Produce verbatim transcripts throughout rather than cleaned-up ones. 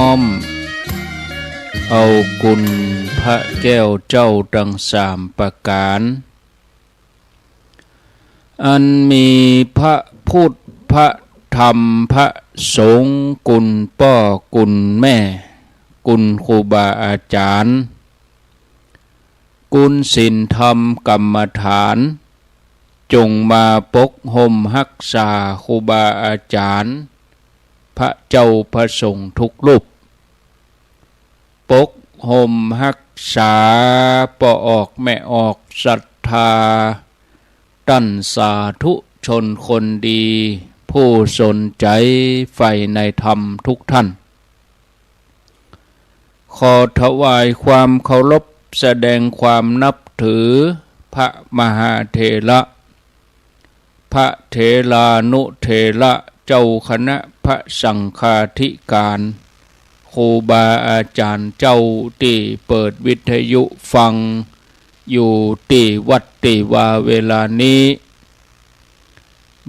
อมเอาคุณพระแก้วเจ้าตังสามประก๋าน อันมีพระพุทธ พระธรรม พระสงฆ์ คุณป้อ คุณแม่ คุณครูบาอาจ๋ารย์ คุณศีลธรรมกรรมฐาน จงมาปกห่มฮักษาครูบาอาจ๋ารย์ พระเจ้าพระสงฆ์ทุกรูป ปกห่มฮักษาป้อออกแม่ออกศรัทธา ต้านสาธุชนคนดี ผู้สนใจ๋ใฝ่ในธรรมทุกท่าน ขอถวายความเคารพ แสดงความนับถือ พระมหาเถระ พระเถรานุเถระ เจ้าคณะพระสังฆาธิการ ครูบาอาจ๋ารย์เจ้าตี้เปิดวิทยุฟังอยู่ตี้วัดตี้วาเวลานี้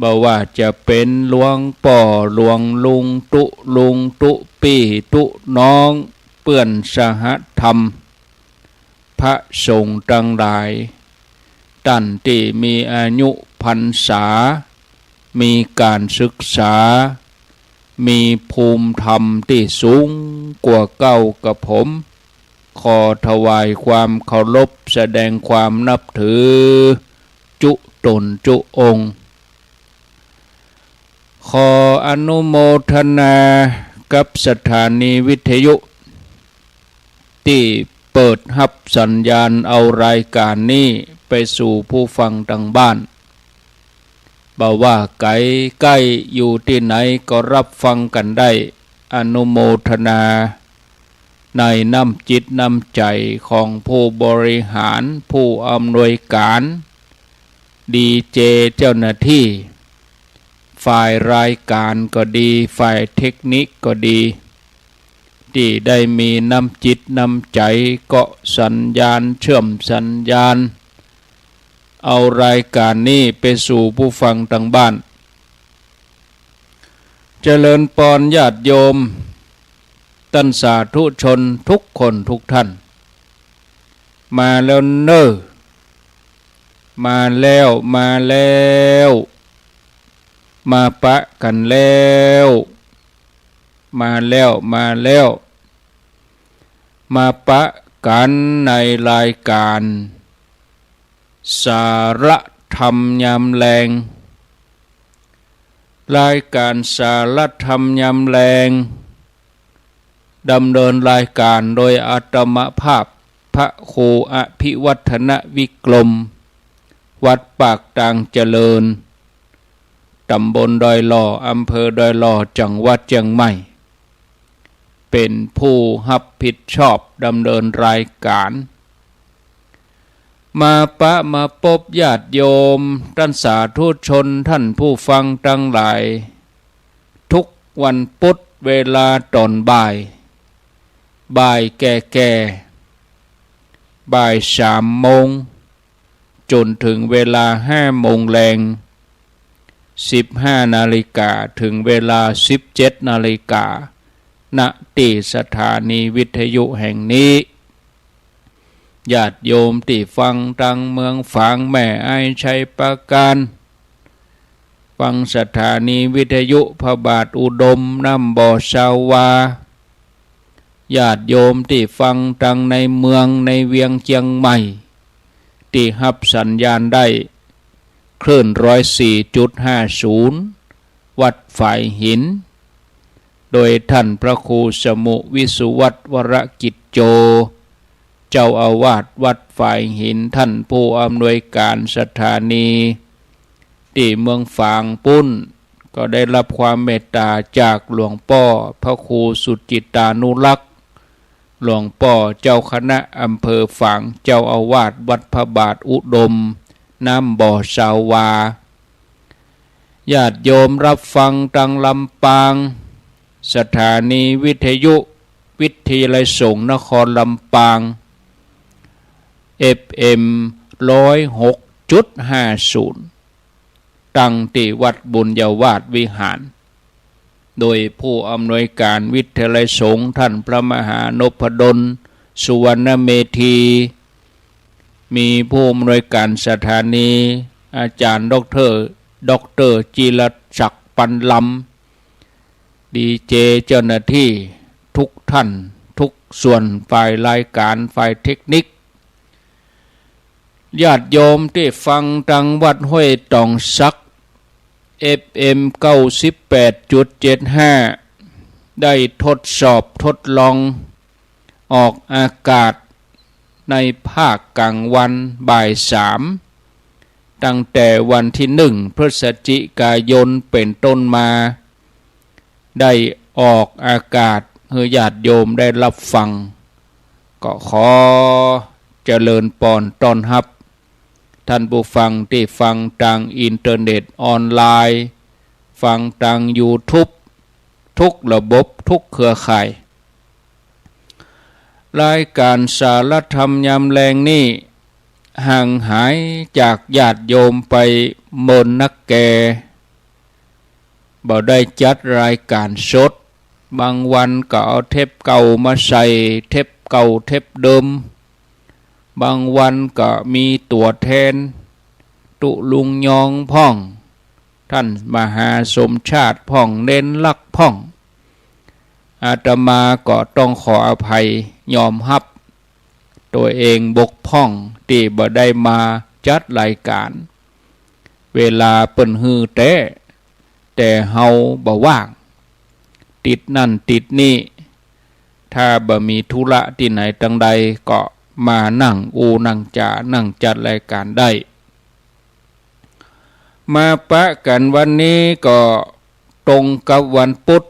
บ่ว่าจะเป๋นหลวงป้อ หลวงลุง ตุ๊ลุง ตุ๊ปี้ ตุ๊น้อง เปื้อนสหธรรม พระสงฆ์ตังหลาย ต้านตี้มีอายุพรรษา มีก๋านศึกษา มีภูมิธรรมตี้สูงกว่าเก้ากับผม ขอถวายความเคารพ แสดงความนับถือ จุต๋นจุองค์ ขออนุโมทนากับสถานีวิทยุ ตี้เปิดฮับสัญญาณเอารายก๋านนี้ไปสู่ผู้ฟังตังบ้าน บ่ว่าไก๋ใก้อยู่ตี้ไหนก็ฮับฟังกั๋นได้ อนุโมทนา ในน้ำจิตน้ำใจ๋ของผู้บริหาร ผู้อำนวยก๋าน ดีเจ เจ้าหน้าตี้ ฝ่ายรายก๋านก็ดี ฝ่ายเทคนิคก็ดี ตี้ได้มีน้ำจิตน้ำใจ๋เกาะสัญญาณ เชื่อมสัญญาณ เอารายก๋านนี้ไปสู่ผู้ฟังตังบ้าน เจริญปอนญาติโยม ต้านสาธุชนทุกคนทุกท่าน มาแล้วเน่อ มาแล้ว มาแล้ว มาปะกั๋นแล้ว มาแล้ว มาแล้ว มาปะกั๋นในรายก๋าน สาระธรรมยามแลง รายก๋านสาระธรรมยามแลง ดำเนินรายก๋านโดยอาตมาภาพ พระครูอภิวัฒนวิกรม วัดปากตางเจริญ ต๋ำบลดอยหล่อ อำเภอดอยหล่อ จังหวัดเจียงใหม่ เป๋นผู้ฮับผิดชอบดำเนินรายก๋าน มาปะมาปบญาติโยม ต้านสาธุชน ต้านผู้ฟังตังหลาย ทุกวันปุ๊ดเวลาต๋อนบ่าย บ่ายแก่ๆ บ่ายสามโมง จ๋นเถิงเวลาห้าโมงแลง สิบห้านาฬิกา เถิงเวลาสิบเจ็ดนาฬิกา ณ ตี้สถานีวิทยุแห่งนี้ ญาติโยมตี้ฟังตังเมืองฝาง แม่อาย ชัยปราการ ฟังสถานีวิทยุพระบาทอุดม น้ำบ่อซาวา ญาติโยมตี้ฟังตังในเมืองในเวียงเจียงใหม่ ตี้ฮับสัญญาณได้ คลื่นร้อยสี่จุดห้าศูนย์ วัดฝายหิน โดยต้านพระครูสมุห์ วิสุวัฒน์ วรกิจโจ เจ้าอาวาสวัดฝายหิน ต้านผู้อำนวยก๋านสถานี ตี้เมืองฝางปุ้น ก็ได้ฮับความเมตต๋าจากหลวงป้อพระครูสุจิตตานุรักษ์ หลวงป้อเจ้าคณะอำเภอฝาง เจ้าอาวาสวัดพระบาทอุดม น้ำบ่อซาวา ญาติโยมฮับฟังตังลำปาง สถานีวิทยุวิทยาลัยสงฆ์นครลำปาง เอฟเอ็ม ร้อยหกจุดห้าศูนย์ ตั้งตี้วัดบุญญาวาสวิหาร โดยผู้อำนวยการวิทยาลัยสงฆ์ ท่านพระมหานพดล สุวรรณเมธี มีผู้อำนวยการสถานี อาจารย์ด็อกเตอร์ ด็อกเตอร์จิรศักดิ์ ปันลำ ดีเจ เจ้าหน้าที่ทุกท่าน ทุกส่วน ฝ่ายรายการ ฝ่ายเทคนิค ญาติโยมตี้ฟังตางวัดห้วยตองสัก เอฟเอ็ม เก้าสิบแปดจุดเจ็ดห้า ได้ทดสอบทดลองออกอากาศในภาคกลางวันบ่ายสาม ตั้งแต่วันตี้หนึ่งพฤศจิกายนเป๋นต้นมา ได้ออกอากาศหื้อญาติโยมได้ฮับฟัง ก็ขอเจริญปอนต้อนฮับ ท่านผู้ฟังตี้ฟังตางอินเทอร์เน็ตออนไลน์ ฟังตางยูทูบ ทุกระบบ ทุกเครือข่าย รายการสารธรรมยามแลงนี้ ห่างหายจากญาติโยมไปเมินนักแก บ่ได้จัดรายการสด บางวันก็เอาเทปเก่ามาใส่ เทปเก่าเทปเดิม บางวันก็มีตั๋วแทน ตุ๊ลุงยองพ่อง ท่านมหาสมชาติพ่อง เณรลักษณ์พ่อง อาตมาก็ต้องขออภัย ยอมฮับ ตั๋วเองบกพร่องตี้บ่ได้มาจัดรายการ เวลาเปิ้นหื้อแต๊ แต่เฮาบ่ว่าง ติดนั่นติดนี่ ถ้าบ่มีธุระตี้ไหนตางใดก็มานั่งอู้นั่งจ๋า นั่งจัดรายการได้ มาปะกั๋นวันนี้ก็ตรงกับวันพุธ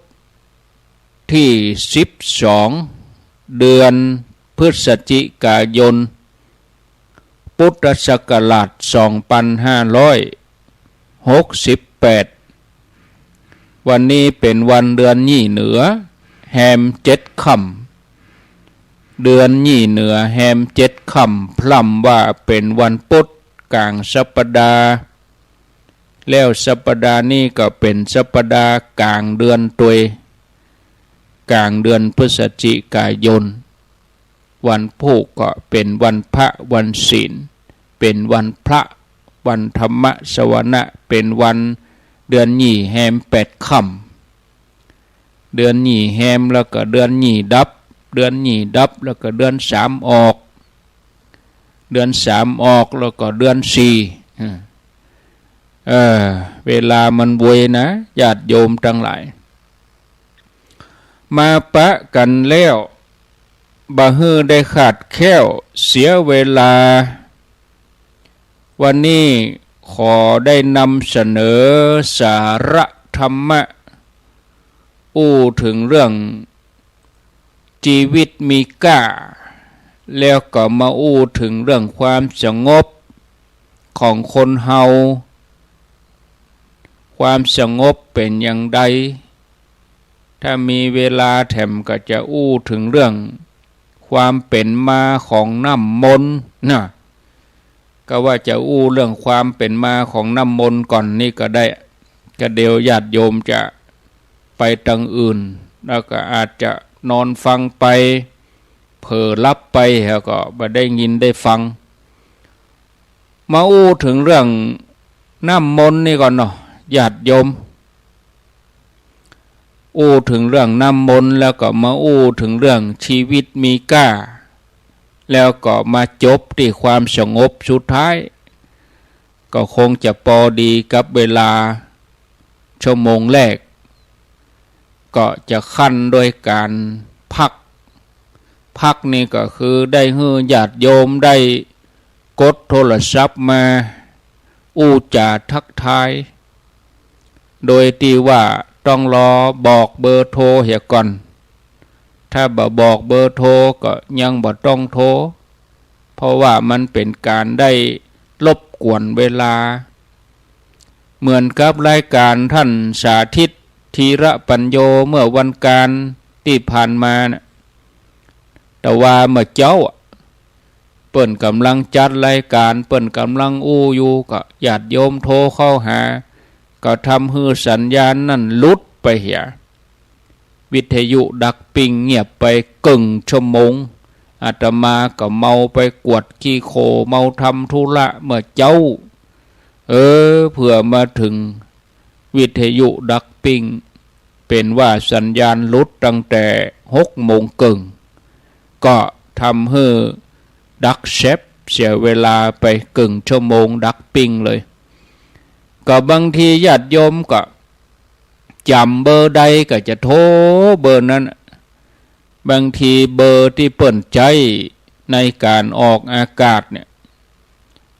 ตี้สิบสอง เดือนพฤศจิกายน พุทธศักราชสองพันห้าร้อยหกสิบแปด วันนี้เป๋นวันเดือนยี่เหนือ แฮมเจ็ดค่ำ เดือนยี่เหนือแฮมเจ็ดค่ำ พร่ำว่าเป๋นวันพุธก๋างสัปดาห์ แล้วสัปดาห์นี้ก็เป๋นสัปดาห์ก๋างเดือนตวย ก๋างเดือนพฤศจิกายน วันพูกก็เป๋นวันพระวันศีล เป๋นวันพระ วันธรรมสวนะ เป๋นวันเดือนยี่แฮมแปดค่ำ เดือนยี่แฮมแล้วก็เดือนยี่ดับ เดือนยี่ดับแล้วก็เดือนสามออก เดือนสามออกแล้วก็เดือนสี่ เออ เวลามันไวนะ ญาติโยมตังหลาย มาปะกั๋นแล้ว บ่หื้อได้ขาดแคล้วเสียเวลา วันนี้ขอได้นำเสนอสาระธรรมะ อู้เถิงเรื่อง จีวิตมีก้า แล้วก็มาอู้เถิงเรื่องความสงบของคนเฮา ความสงบเป๋นอย่างใด ถ้ามีเวลาแถมก็จะอู้เถิงเรื่องความเป๋นมาของน้ำมนต์นะ ก็ว่าจะอู้เรื่องความเป๋นมาของน้ำมนต์ก่อนนี่ก็ได้ ก็เดี๋ยวญาติโยมจะไปตางอื่น แล้วก็อาจจะนอนฟังไป เผลอหลับไป แล้วก็บ่ได้ยินได้ฟัง มาอู้เถิงเรื่องน้ำมนต์นี่ก่อนเนาะ ญาติโยม อู้เถิงเรื่องน้ำมนต์ แล้วก็มาอู้เถิงเรื่องจีวิตมีก้า แล้วก็มาจบตี้ความสงบสุดท้าย ก็คงจะปอดีกับเวลาชั่วโมงแรก ก็จะขั้นด้วยก๋านพัก พักนี่ก็คือได้หื้อญาติโยมได้กดโทรศัพท์มาอู้จ๋าทักทาย โดยตี้ว่าต้องรอบอกเบอร์โทรเหียก่อน ถ้าบ่บอกเบอร์โทรก็ยังบ่ต้องโทร เพราะว่ามันเป๋นก๋านได้รบกวนเวลา เหมือนกับรายก๋านท่านสาธิต ธีระปัญโญ เมื่อวันก๋านตี้ผ่านมาน่ะ แต่ว่าเมื่อเจ๊าอะ เปิ้นก่ำลังจัดรายก๋าน เปิ้นก่ำลังอู้อยู่ ก็ญาติโยมโทรเข้าหา ก็ทำหื้อสัญญาณนั่นหลุดไปเหีย วิทยุดักปิ้งเงียบไปเกิ่งชั่วโมง อาตมาก็เมาไปกวดขี้โคล เมาทำธุระเมื่อเจ๊า เออ เผื่อมาเถิงวิทยุดักปิ้ง เป๋นว่าสัญญาณหลุดตั้งแต่หกโมงเกิ่ง ก็ทำหื้อดักแซ็ปเสียเวลาไปเกิ่งชั่วโมงดักปิ้งเลย ก็บางทีญาติโยมก็จ๋ำเบอร์ใดก็จะโทรเบอร์นั้น บางทีเบอร์ตี้เปิ้นใจ๊ในก๋านออกอากาศเนี่ย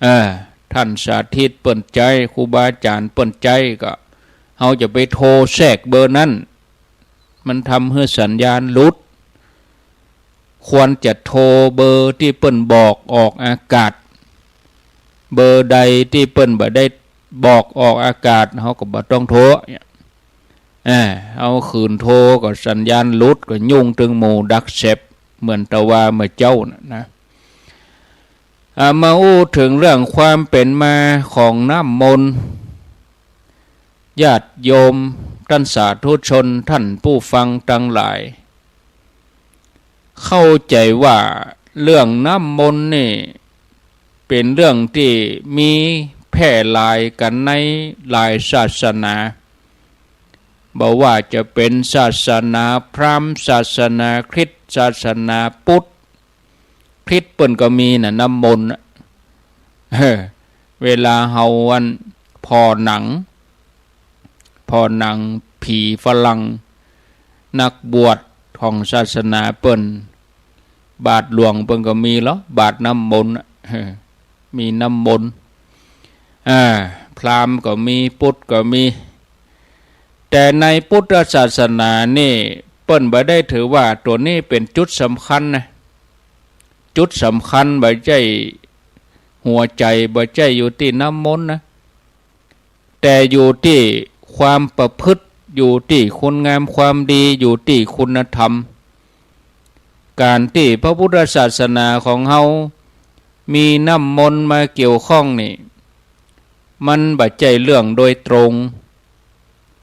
เออ ต้านสาธิตเปิ้นใจ๊ ครูบาอาจ๋ารย์เปิ้นใจ๊ ก็เฮาจะไปโทรแซกเบอร์นั้น มันทำหื้อสัญญาณหลุด ควรจะโทรเบอร์ตี้เปิ้นบอกออกอากาศ เบอร์ใดตี้เปิ้นบ่ได้บอกออกอากาศ เฮาก็บ่ต้องโทร เออ เฮาขืนโทรก็สัญญาณหลุด ก็ยุ่งตึงหมู่ดักแซ็ป เหมือนตะว่าเมื่อเจ๊าน่ะนะ อ่า มาอู้เถิงเรื่องความเป๋นมาของน้ำมนต์ ญาติโยมต้านสาธุชน ต้านผู้ฟังตังหลาย เข้าใจ๋ว่าเรื่องน้ำมนต์นี่เป๋นเรื่องตี้มีแพร่หลายกั๋นในหลายศาสนา บ่ว่าจะเป๋นศาสนาพราหมณ์ ศาสนาคริสต์ ศาสนาพุทธ คริสต์เปิ้นก็มีน่ะ น้ำมนต์น่ะ เออ เวลาเฮาอันผ่อหนัง ผ่อหนังผีฝรั่ง นักบวชของศาสนาเปิ้น บาทหลวงเปิ้นก็มีเหรอ บาทน้ำมนต์น่ะ เออ มีน้ำมนต์ อ่า พราหมณ์ก็มี พุทธก็มี แต่ในพุทธศาสนานี่ เปิ้นบ่ได้ถือว่าตั๋วนี้เป๋นจุดสำคัญนะ จุดสำคัญบ่ใจ้หัวใจ๋ บ่ใจ้อยู่ตี้น้ำมนต์นะ แต่อยู่ตี้ความประพฤติ อยู่ตี้คุณงามความดี อยู่ตี้คุณธรรม ก๋านตี้พระพุทธศาสนาของเฮามีน้ำมนต์มาเกี่ยวข้องนี่ มันบ่ใจ้เรื่องโดยตรง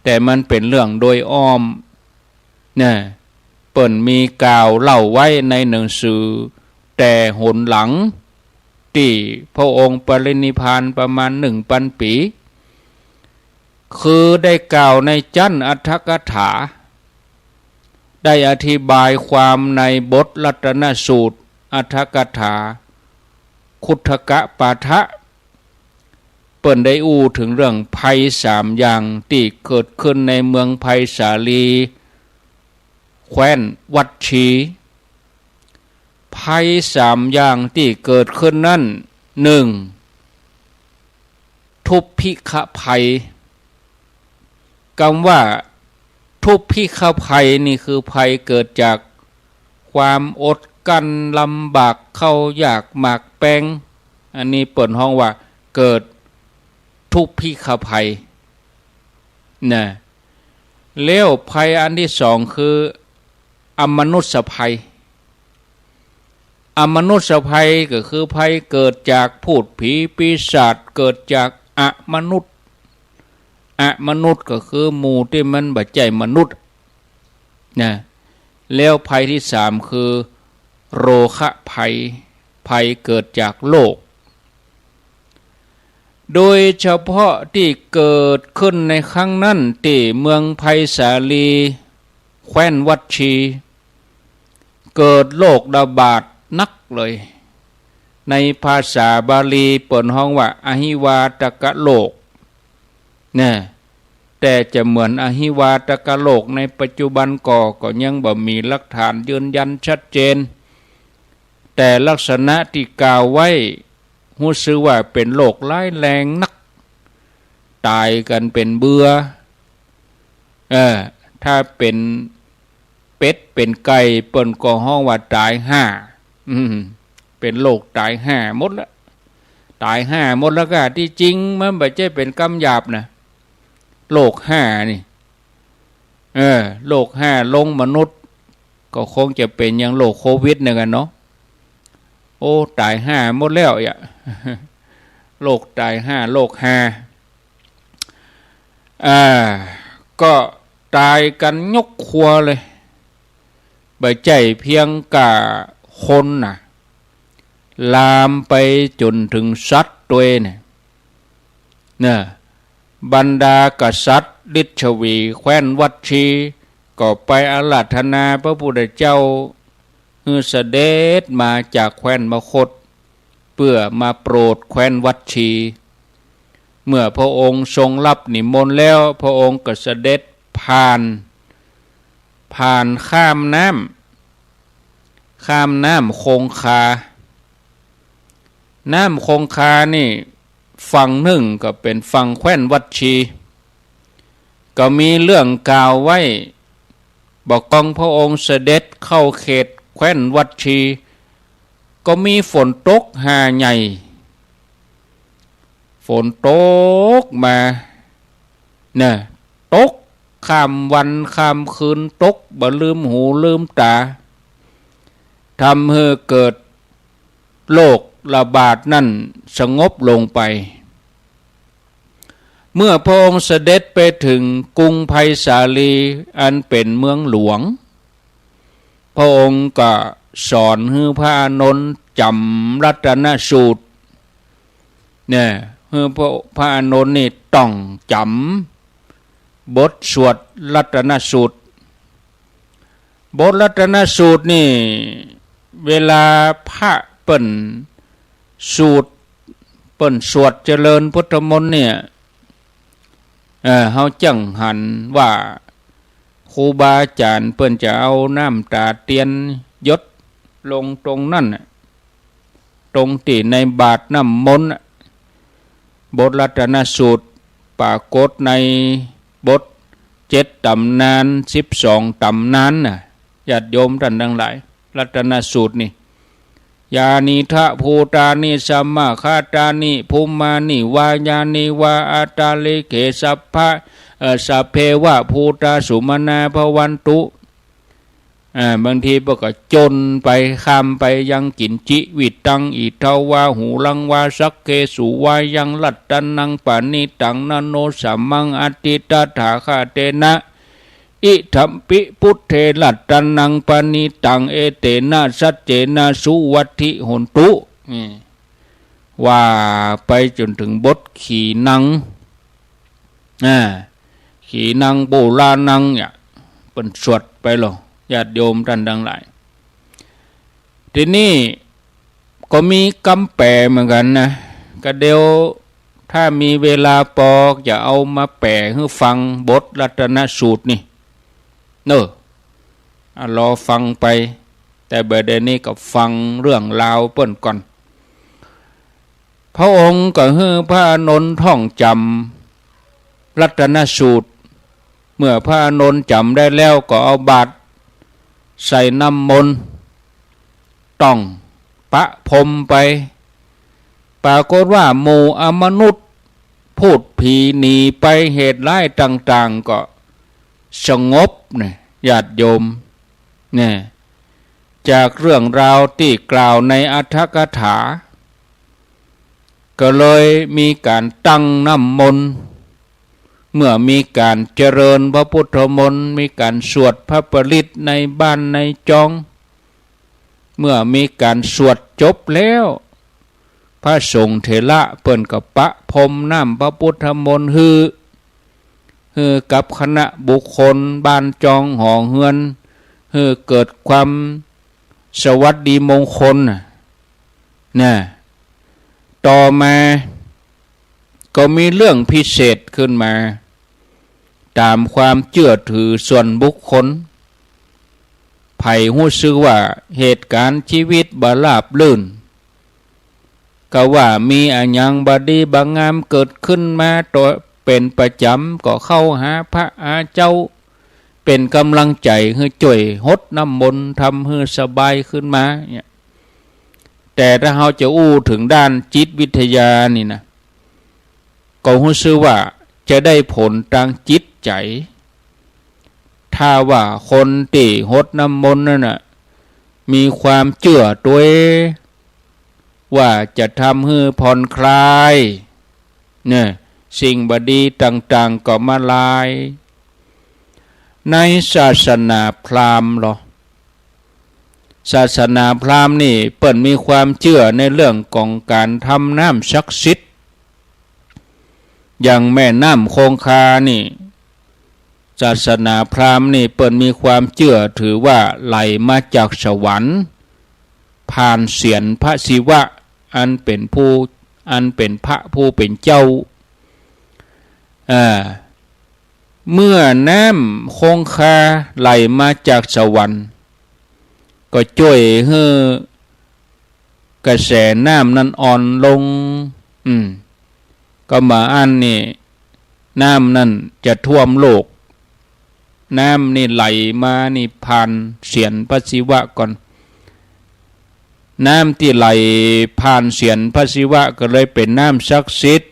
แต่มันเป๋นเรื่องโดยอ้อม เนี่ย เปิ้นมีกล่าวเล่าไว้ในหนังสือแต่หนหลัง ตี้พระองค์ปรินิพพานประมาณหนึ่งปันปี๋ คือได้กล่าวในจั้นอรรถกถา ได้อธิบายความในบทรัตนสูตร อรรถกถา คุทกปาฐะ เปิ้นได้อู้เถิงเรื่องภัยสามอย่างตี้เกิดขึ้นในเมืองไผ่สาลี แคว้นวัชชี ภัยสามอย่างตี้เกิดขึ้นนั้น หนึ่ง ทุพพิฆภัย กำว่าทุพพิฆภัยนี่คือภัยเกิดจากความอดกลั้นลำบาก ข้าวยากหมากแพง อันนี้เปิ้นฮ้องว่าเกิดทุพพิฆภัย นะ แล้วภัยอันตี้สองคืออมนุษยภัย อมนุษยภัยก็คือภัยเกิดจากพูดผีปีศาจ เกิดจากอมนุษย์ อมนุษย์ก็คือหมู่ตี้มันบ่ใจ้มนุษย์ นะ แล้วภัยตี้สามคือโรคภัย ภัยเกิดจากโรค โดยเฉพาะตี้เกิดขึ้นในครั้งนั้นตี้เมืองไผ่สาลี แคว้นวัชชี เกิดโรคระบาดหนักเลย ในภาษาบาลีเปิ้นฮ้องว่าอหิวาตกโรค นะ แต่จะเหมือนอหิวาตกโรคในปัจจุบันก่อ ก็ยังบ่มีหลักฐานยืนยันชัดเจน แต่ลักษณะตี้กล่าวไว้ ฮู้สึกว่าเป๋นโรคร้ายแรงนัก ต๋ายกั๋นเป๋นเบื่อ เออ ถ้าเป๋นเป็ดเป๋นไก่ เปิ้นก็ฮ้องว่าต๋ายห่า อืม เป๋นโรคต๋ายห่าหมดละ ต๋ายห่าหมดละก้า ตี้จริงมันบ่ใจ้เป๋นกำหยาบนะ โรคห่านี่ เออ โรคห่าลงมนุษย์ ก็คงจะเป๋นอย่างโรคโควิดเนี่ยกั๋นเนาะ โอ้ ต๋ายห่าหมดแล้วอะ โรคต๋ายห่า โรคห่า อ่า ก็ต๋ายกั๋นยกครัวเลย บ่ใจ้เปียงก้าคนน่ะ ลามไปจ๋นเถิงสัตว์ตวยเนี่ย เนี่ย บรรดากษัตริย์ลิชวีแคว้นวัชชี ก็ไปอาราธนาพระพุทธเจ้า หื้อเสด็จมาจากแคว้นมคธ เปื้อมาโปรดแคว้นวัชชี เมื่อพระองค์ทรงรับนิมนต์แล้ว พระองค์ก็เสด็จผ่าน ผ่านข้ามน้ำ ข้ามน้ำคงคา น้ำคงคานี่ ฝั่งนึ่งก็เป๋นฝั่งแคว้นวัชชี ก็มีเรื่องกล่าวไว้ บ่ากองพระองค์เสด็จเข้าเขตแคว้นวัชชี ก็มีฝนตกหาใหญ่ ฝนตกมา เนี่ย ตกข้ามวันข้ามคืน ตกบ่ลืมหูลืมต๋า ทำหื้อเกิดโรคระบาดนั้นสงบลงไป เมื่อพระองค์เสด็จไปเถิงกรุงไพศาลี อันเป๋นเมืองหลวง พระองค์ก็สอนหื้อพระอานนท์จ๋ำรัตนสูตร เนี่ย หื้อพระ พระอานนท์นี่ต้องจ๋ำบทสวดรัตนสูตร บทรัตนสูตรนี่ เวลาพระเปิ้นสูตร เปิ้นสวดเจริญพุทธมนต์เนี่ย เอ่อ เฮาจั่งหันว่าครูบาอาจ๋ารย์เปิ้นจะเอาน้ำต๋าเตียนหยดลงตรงนั้นน่ะ ตรงตี้ในบาตรน้ำมนต์น่ะ บทรัตนสูตรปรากฏในบทเจ็ดต๋ำนาน สิบสองต๋ำนานน่ะ ญาติโยมต้านตังหลาย รัตนสูตรนี่ ยานีทะภูตานิ สมมาคาตานิ ภูมานิวายานีวา อัตตาลิเขสัพพะ เอ่อ สัพเพวะภูตาสุมาณาภวันตุ อ่า บางทีเปิ้นก็จ๋นไปข้ามไป ยังกิ๋นจิวิตัง อิทาวาหูรังวา สักเขสุวายัง รัตตะนังปะณิตัง นะโนสะมัง อัตถิตถาคะเตนะ อิทัมปิพุทเท รัตตะนังปะณิตัง เอเตนะ สัจเจนะ สุวัตถิโหนตุ นี่ ว่าไปจ๋นเถิงบทขีนัง อ่า ขีนังปูรานังเนี่ย เปิ้นสวดไปลอ ญาติโยมต้านตังหลาย ทีนี้ก็มีกำแปลเหมือนกั๋นนะ ก็เดี๋ยวถ้ามีเวลาปอจะเอามาแปลหื้อฟังบทรัตนสูตรนี่ เน่อ อ่ะ รอฟังไป แต่บ่าเดี่ยวนี้ก็ฟังเรื่องราวเปิ้นก่อน พระองค์ก็หื้อพระอานนท์ท่องจ๋ำรัตนสูตร เมื่อพระอานนท์จ๋ำได้แล้วก็เอาบาตรใส่น้ำมนต์ ต้องประพรมไป ปรากฏว่าหมู่อมนุษย์ พูดผีหนีไป เหตุร้ายต่างๆ ก็สงบเนี่ย ญาติโยม เนี่ย จากเรื่องราวตี้กล่าวในอรรถกถา ก็เลยมีก๋านตั้งน้ำมนต์ เมื่อมีก๋านเจริญพระพุทธมนต์ มีก๋านสวดพระปริตรในบ้านในจอง เมื่อมีก๋านสวดจบแล้ว พระสงฆ์เถระเปิ้นก็ประพรมน้ำพระพุทธมนต์หื้อ หื้อกับคณะบุคคลบ้านจองหอเฮือน หื้อเกิดความสวัสดีมงคลน่ะ น่ะ ต่อมาก็มีเรื่องพิเศษขึ้นมา ต๋ามความเจื้อถือส่วนบุคคล ใผฮู้สึกว่าเหตุก๋ารณ์ชีวิตบ่ราบรื่น ก็ว่ามีอะหยังบ่ดีบ่งามเกิดขึ้นมาโตเป๋นประจ๋ำ ก็เข้าหาพระหาเจ้า เป๋นก๋ำลังใจ๋หื้อจ้วยหดน้ำมนต์ ทำหื้อสบายขึ้นมาเนี่ย แต่ถ้าเฮาจะอู้เถิงด้านจิตวิทยานี่นะ ก็ฮู้สึกว่าจะได้ผลตางจิตใจ๋ ถ้าว่าคนตี้หดน้ำมนต์นั่นน่ะ มีความเจื้อตวยว่าจะทำหื้อผ่อนคลาย เนี่ย สิ่งบ่ดีต่างๆ ก็มาลาย ในศาสนาพราหมณ์ลอ ศาสนาพราหมณ์นี่เปิ้นมีความเจื้อในเรื่องของก๋านทำน้ำศักดิ์สิทธิ์ อย่างแม่น้ำคงคานี่ ศาสนาพราหมณ์นี่เปิ้นมีความเจื้อถือว่าไหลมาจากสวรรค์ ผ่านเศียรพระศิวะ อันเป๋นผู้ อันเป๋นพระผู้เป๋นเจ้า อ่า เมื่อน้ำคงคาไหลมาจากสวรรค์ ก็จ้วยหื้อกระแสน้ำนั้นอ่อนลง อืม ก็บ่าอั้นนี่ น้ำนั้นจะท่วมโลก น้ำนี่ไหลมานี่ผ่านเศียรพระศิวะก่อน น้ำตี้ไหลผ่านเศียรพระศิวะก็เลยเป๋นน้ำศักดิ์สิทธิ์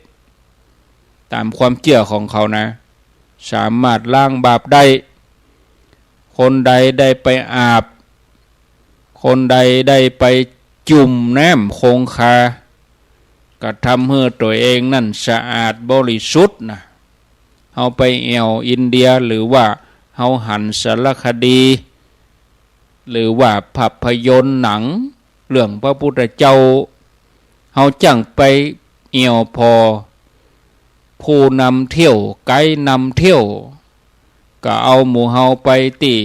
ต๋ามความเจื้อของเขานะ สามารถล้างบาปได้ คนใดได้ไปอาบ คนใดได้ไปจุ่มน้ำคงคา ก็ทำหื้อตั๋วเองนั้นสะอาดบริสุทธิ์นะ เฮาไปแอ่วอินเดีย หรือว่าเฮาหันสารคดี หรือว่าภาพยนตร์หนังเรื่องพระพุทธเจ้า เฮาจั้งไปแอ่วผ่อ ผู้นำเที่ยว ไกด์นำเที่ยว ก็เอาหมู่เฮาไปตี้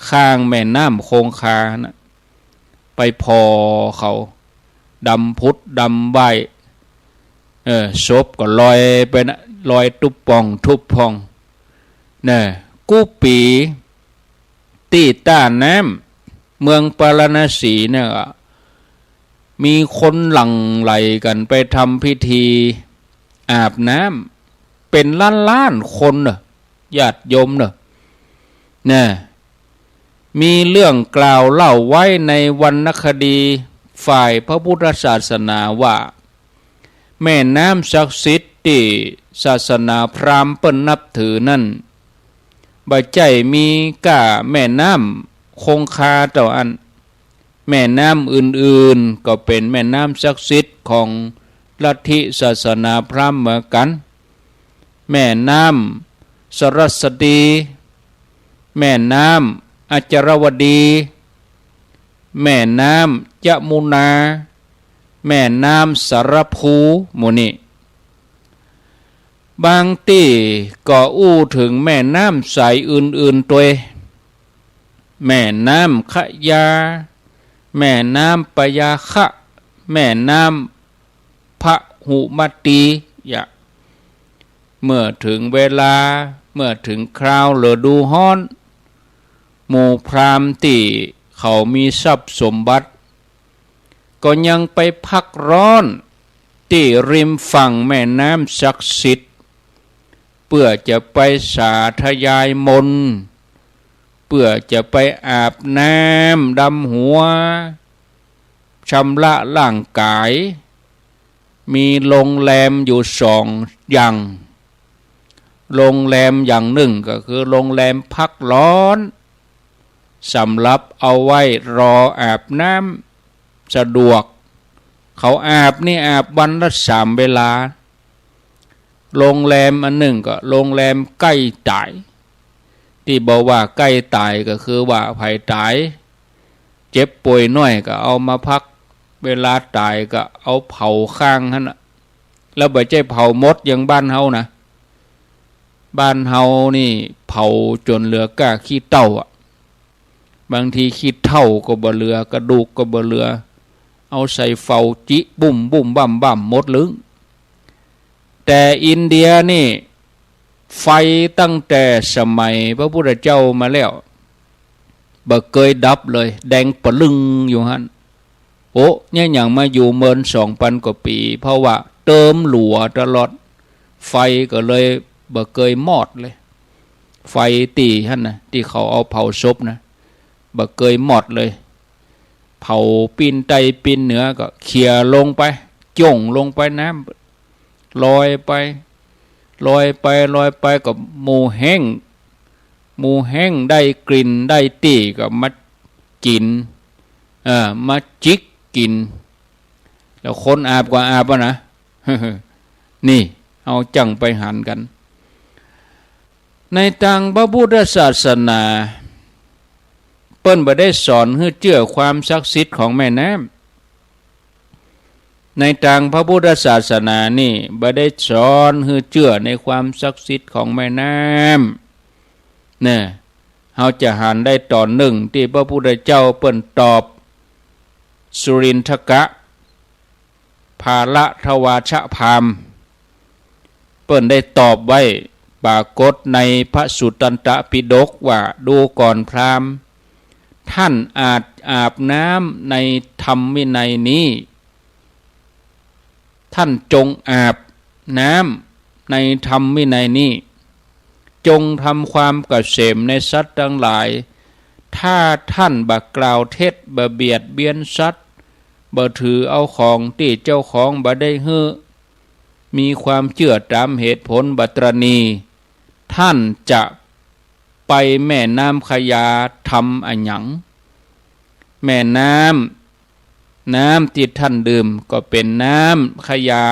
ข้างแม่น้ำคงคานะ ไปผ่อเขา ดำผุดดำว่าย เออ ศพก็ลอยไปนะ ลอยตุ๊บป่องตุ๊บป่อง นะ กู้ปี๋ ตี้ต้าน้ำ เมืองปาราณสีเนี่ย มีคนหลั่งไหลกั๋นไปทำพิธีอาบน้ำ เป๋นล้านๆ คนเน่อ ญาติโยมเน่อ นะ มีเรื่องกล่าวเล่าไว้ในวรรณคดีฝ่ายพระพุทธศาสนาว่า แม่น้ำศักดิ์สิทธิ์ตี้ศาสนาพราหมณ์เปิ้นนับถือนั้น บ่ใจ้มีก้าแม่น้ำคงคาเต้าอั้น แม่น้ำอื่นๆ ก็เป๋นแม่น้ำศักดิ์สิทธิ์ของลัทธิศาสนาพราหมณ์เหมือนกั๋น แม่น้ำสรัสวตี แม่น้ำอัจจารวดี แม่น้ำยมุนา แม่น้ำสารภู หมู่นี้ บางตี้ก็อู้เถิงแม่น้ำสายอื่นๆ ตวย แม่น้ำขยา แม่น้ำปยาคะ แม่น้ำพหุมตี อย่า เมื่อเถิงเวลา เมื่อเถิงคราวฤดูฮ้อน หมู่พราหมณ์ตี้เขามีทรัพย์สมบัติ ก็ยังไปพักร้อนตี้ริมฝั่งแม่น้ำศักดิ์สิทธิ์ เปื้อจะไปสาธยายมนต์ เปื้อจะไปอาบน้ำดำหัว ชำระร่างก๋าย มีโรงแรมอยู่สองอย่าง โรงแรมอย่างนึ่งก็คือโรงแรมพักร้อน สำหรับเอาไว้รออาบน้ำ สะดวก เขาอาบนี่อาบวันละสามเวลา โรงแรมอันนึ่งก็โรงแรมใก้ต๋าย ตี้บ่าว่าใก้ต๋ายก็คือว่าใผต๋าย เจ็บป่วยน้อยก็เอามาพัก เวลาต๋ายก็เอาเผาข้างหั้นน่ะ แล้วบ่ใจ้เผาหมดอย่างบ้านเฮานะ บ้านเฮานี่เผาจ๋นเหลือก้าขี้เถ้าอะ บางทีขี้เถ้าก็บ่เหลือ กระดูกก็บ่เหลือ เอาใส่เฝาจิบุ้มบุ้มบ้ามบ้ามหมดลึง แต่อินเดียนี่ ไฟตั้งแต่สมัยพระพุทธเจ้ามาแล้ว บ่เกยดับเลย แดงปะลึงอยู่หั้น โอ้ เนี่ยหยังมาอยู่เมินสองปันกว่าปี๋ เพราะว่าเติมหลัวตลอด ไฟก็เลยบ่เกยมอดเลย ไฟตี้หั้นนะ ตี้เขาเอาเผาศพนะ บ่เกยมอดเลย เผาปิ้นใต้ปิ้นเหนือก็เขี่ยลงไป จ้งลงไปน้ำ ลอยไป ลอยไป ลอยไปก็หมู่แฮ้ง หมู่แฮ้งได้กลิ่นได้ตี้ก็มากิ๋น เอ่อ มาจิกกิ๋น แล้วคนอาบก็อาบอะนะ นี่ เอาจั้งไปหันกั๋น ในตางพระพุทธศาสนา เปิ้นบ่ได้สอนหื้อเจื้อความศักดิ์สิทธิ์ของแม่น้ำ ในตางพระพุทธศาสนานี่บ่ได้สอนหื้อเจื้อในความศักดิ์สิทธิ์ของแม่น้ำ เนี่ย เฮาจะหันได้ต๋อนนึ่งตี้พระพุทธเจ้าเปิ้นตอบสุรินทกะ ภาระทวาชพราหมณ์ เปิ้นได้ตอบไว้ ปรากฏในพระสุตตันตปิฎกว่า ดูก่อนพราหมณ์ ท่านอาจอาบน้ำในธรรมวินัยนี้ ท่านจงอาบน้ำในธรรมวินัยนี้ จงทำความเกษมในสัตว์ตังหลาย ถ้าท่านบ่กล่าวเท็จ บ่เบียดเบียนสัตว์ บ่ถือเอาของตี้เจ้าของบ่ได้หื้อ มีความเจื้อต๋ามเหตุผล บ่ตระหนี่ ท่านจะไปแม่น้ำขยาทำอะหยัง แม่น้ำ น้ำตี้ท่านดื่มก็เป๋นน้ำขยา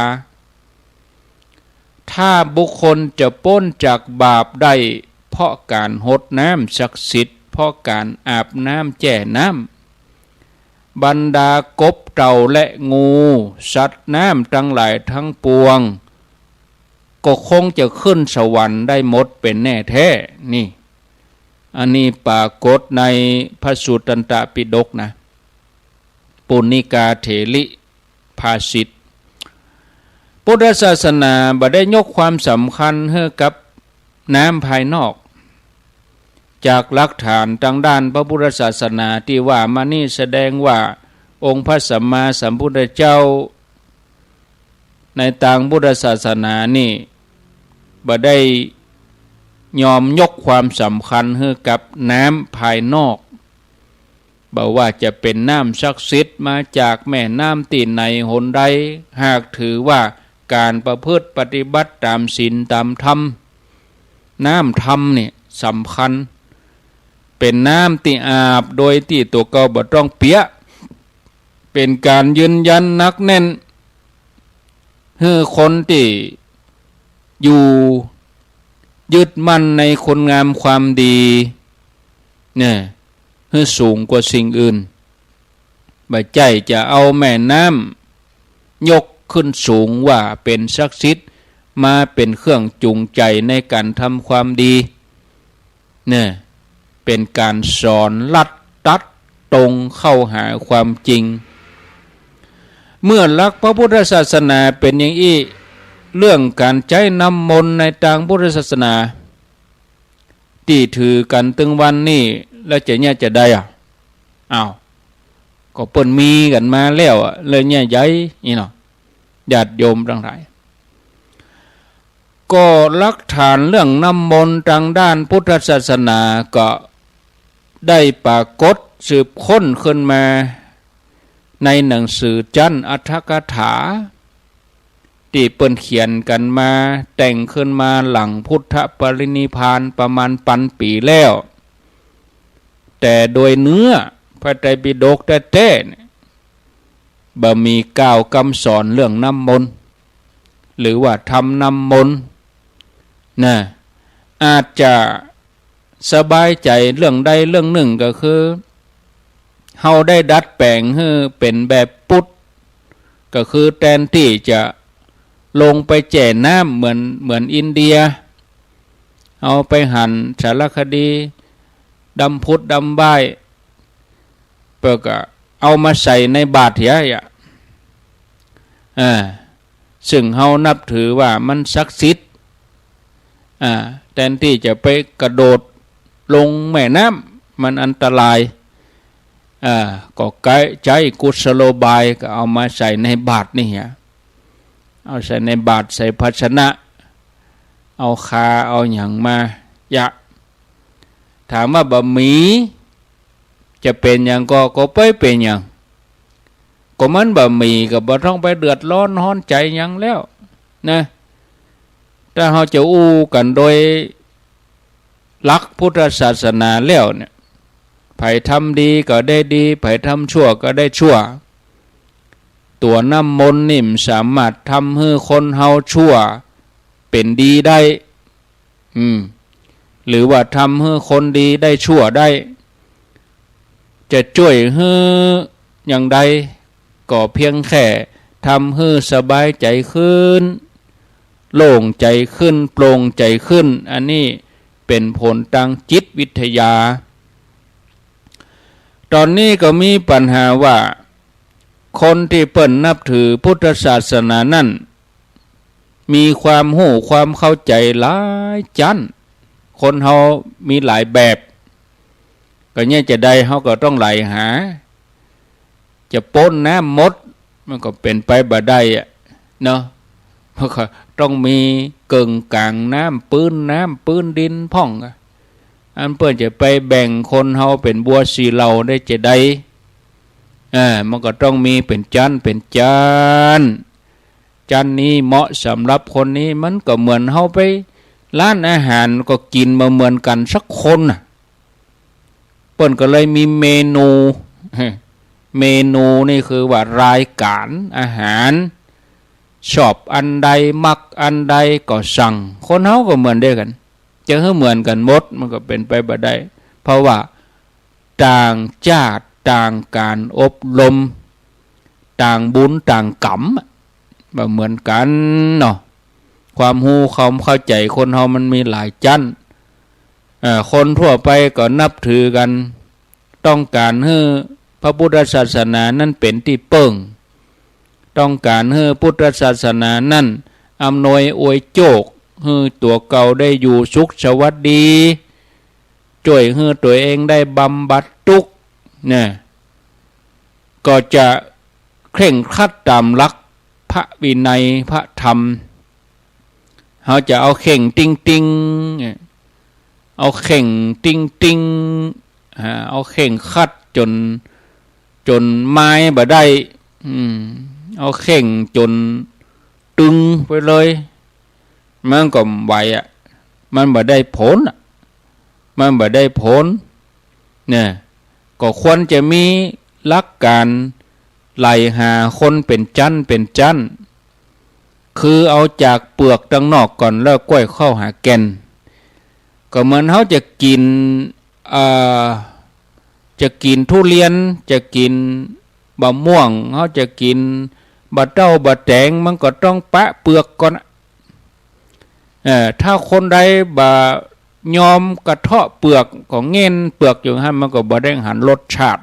ถ้าบุคคลจะป๊นจากบาปได้ เพราะก๋านหดน้ำศักดิ์สิทธิ์ เพราะก๋านอาบน้ำแจ้น้ำ บรรดากบเต่าและงู สัตว์น้ำตังหลายตังปวง ก็คงจะขึ้นสวรรค์ได้หมดเป๋นแน่แท้ นี่ อันนี้ปรากฏในพระสุตตันตปิฎกนะ ปุณณิกาเถริภาษิต พุทธศาสนาบ่ได้ยกความสำคัญหื้อกับน้ำภายนอก จากหลักฐานตางด้านพระพุทธศาสนาตี้ว่ามานี่แสดงว่าองค์พระสัมมาสัมพุทธเจ้า ในตางพุทธศาสนานี่ บ่ได้ยอมยกความสำคัญหื้อกับน้ำภายนอก บ่ว่าจะเป๋นน้ำศักดิ์สิทธิ์มาจากแม่น้ำตี้ไหนหนใด หากถือว่าก๋านประพฤติปฏิบัติต๋ามศีลต๋ามธรรม น้ำธรรมนี่สำคัญ เป๋นน้ำตี้อาบโดยตี้ตั๋วเก่าบ่ต้องเปียะ เป๋นก๋านยืนยันหนักแน่น หื้อคนตี้อยู่ยึดมั่นในคุณงามความดี เนี่ย หื้อสูงกว่าสิ่งอื่น บ่ใจ้จะเอาแม่น้ำยกขึ้นสูงว่าเป๋นศักดิ์สิทธิ์ มาเป๋นเครื่องจูงใจ๋ในก๋านทำความดี เนี่ย เป๋นก๋านสอนลัดตัดตรงเข้าหาความจริง เมื่อหลักพระพุทธศาสนาเป๋นอย่างอี้ เรื่องก๋านใจ๊น้ำมนต์ในตางพุทธศาสนา ตี้ถือกั๋นตึงวันนี้ แล้วจะเยียะจาใดอะ อ้าว ก็เปิ้นมีกั๋นมาแล้วอะ แล้วเยียะใย นี่เนาะ ญาติโยมตังหลาย ก็หลักฐานเรื่องน้ำมนต์ตางด้านพุทธศาสนาก็ได้ปรากฏสืบค้นขึ้นมาในหนังสือจั๊นอัฏฐกถา ตี้เปิ้นเขียนกั๋นมา แต่งขึ้นมาหลังพุทธปรินิพพานประมาณปันปี๋แล้ว แต่โดยเนื้อพระไตรปิฎกแต๊ๆ เนี่ย บ่มีกล่าวกำสอนเรื่องน้ำมนต์ หรือว่าทำน้ำมนต์ นะ อาจจะสบายใจ๋เรื่องใดเรื่องนึ่งก็คือ เฮาได้ดัดแป๋งหื้อเป๋นแบบพุทธ ก็คือแตนตี้จะลงไปแจ้น้ำเหมือน เหมือนอินเดีย เฮาไปหันสารคดีดำผุดดำว่าย เปิ้นก็เอามาใส่ในบาตรเหียอะ อ่า ซึ่งเฮานับถือว่ามันศักดิ์สิทธิ์ อ่า แตนตี้จะไปกระโดดลงแม่น้ำ มันอันตราย อ่า ก็ใจ๊ ใจ๊กุศโลบายก็เอามาใส่ในบาตรนี่เหีย เอาใส่ในบาตร ใส่ภาชนะ เอาคา เอาหยังมาเยียะ ถามว่าบ่มี จะเป๋นหยังก่อ ก็บ่เป๋นหยัง ก็มันบ่มีก็บ่ต้องไปเดือดร้อนฮ้อนใจ๋หยังแล้ว นะ ถ้าเฮาจะอู้กั๋นโดยหลักพุทธศาสนาแล้วเนี่ย ใผทำดีก็ได้ดี ใผทำชั่วก็ได้ชั่ว ตั๋วน้ำมนต์นี่มันสามารถทำหื้อคนเฮาชั่วเป๋นดีได้ อืม หรือว่าทำหื้อคนดีได้ชั่วได้ จะจ้วยหื้ออย่างใด ก็เพียงแค่ทำหื้อสบายใจ๋ขึ้น โล่งใจ๋ขึ้น โปร่งใจ๋ขึ้น อันนี้เป๋นผลตางจิตวิทยา ต๋อนนี้ก็มีปัญหาว่า คนตี้เปิ้นนับถือพุทธศาสนานั้น มีความฮู้ความเข้าใจ๋หลายจั๊น คนเฮามีหลายแบบ ก็เนี่ยจะใดเฮาก็ต้องไหลหา จะป๊นน้ำหมด มันก็เป๋นไปบ่ได้อะเนาะ มันก็ต้องมีเกิ่งก๋างน้ำ ปื๊นน้ำ ปื๊นดินพ่องอะ อันเปิ้นจะไปแบ่งคนเฮาเป๋นบัวสี่เหล่าได้จะใด อ่า มันก็ต้องมีเป๋นจั๊นเป๋นจั๊น จั๊นนี้เหมาะสำหรับคนนี้ มันก็เหมือนเฮาไปร้านอาหารก็กิ๋นบ่เหมือนกั๋นสักคนน่ะ เปิ้นก็เลยมีเมนู เมนูนี่คือว่ารายก๋านอาหาร ชอบอันใด มักอันใดก็สั่ง คนเฮาก็เหมือนเดียวกั๋น จะหื้อเหมือนกั๋นหมด มันก็เป๋นไปบ่ได้ เพราะว่าต่างจ้าด ต่างก๋านอบรม ต่างบุญต่างก๋รรมอะ บ่เหมือนกั๋นเนาะ ความฮู้ความเข้าใจ๋คนเฮามันมีหลายจั๊น เอ่อ คนทั่วไปก็นับถือกั๋น ต้องก๋านหื้อพระพุทธศาสนานั้นเป๋นตี้เปิ้ง ต้องก๋านหื้อพุทธศาสนานั้นอำนวยอวยโจค หื้อตั๋วเก่าได้อยู่สุขสวัสดี จ้วยหื้อตั๋วเองได้บำบัดตุ๊กข์ เนี่ย ก็จะเคร่งครัดต๋ามหลักพระวินัยพระธรรม เฮาจะเอาเคร่งติ๊งๆ เนี่ย เอาเคร่งติ๊งๆ อ่า เอาเคร่งครัดจ๋น จ๋นมายบ่ได้ อืม เอาเคร่งจ๋นตึงไปเลย มันก็บ่ไหวอะ มันบ่ได้ผลอะ มันบ่ได้ผล เนี่ย ก็ควรจะมีหลักก๋านไหลหาคนเป๋นจั๊นเป๋นจั๊น คือเอาจากเปือกตังนอกก่อนแล้วก้อยเข้าหาแก่น ก็เหมือนเฮาจะกิ๋น เอ่อ จะกิ๋นทุเรียน จะกิ๋นบ่าม่วง เฮาจะกิ๋นบ่าเต้าบ่าแตง มันก็ต้องปะเปือกก่อนอะ เอ่อ ถ้าคนใดบ่ยอมกระเทาะเปือก ก็แง่นเปือกอยู่หั้น มันก็บ่ได้หันรสชาติ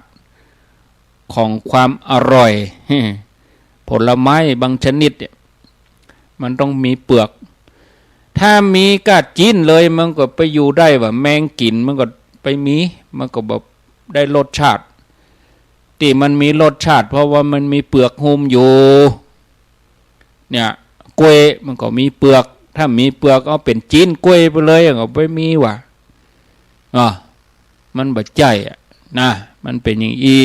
ของความอร่อย ผลไม้บางชนิดเนี่ย มันต้องมีเปือก ถ้ามีก้าจิ๊นเลย มันก็ไปอยู่ได้ว่า แมงกิ๋นมันก็ไปมี มันก็บ่ได้รสชาติ ตี้มันมีรสชาติ เพราะว่ามันมีเปือกหุ้มอยู่ เนี่ย กล้วยมันก็มีเปือก ถ้ามีเปือกเอาเป๋นจิ๊นกล้วยไปเลย ก็ไปมีว่า อ่ะ มันบ่ใจ้อะนะ มันเป๋นอย่างอี้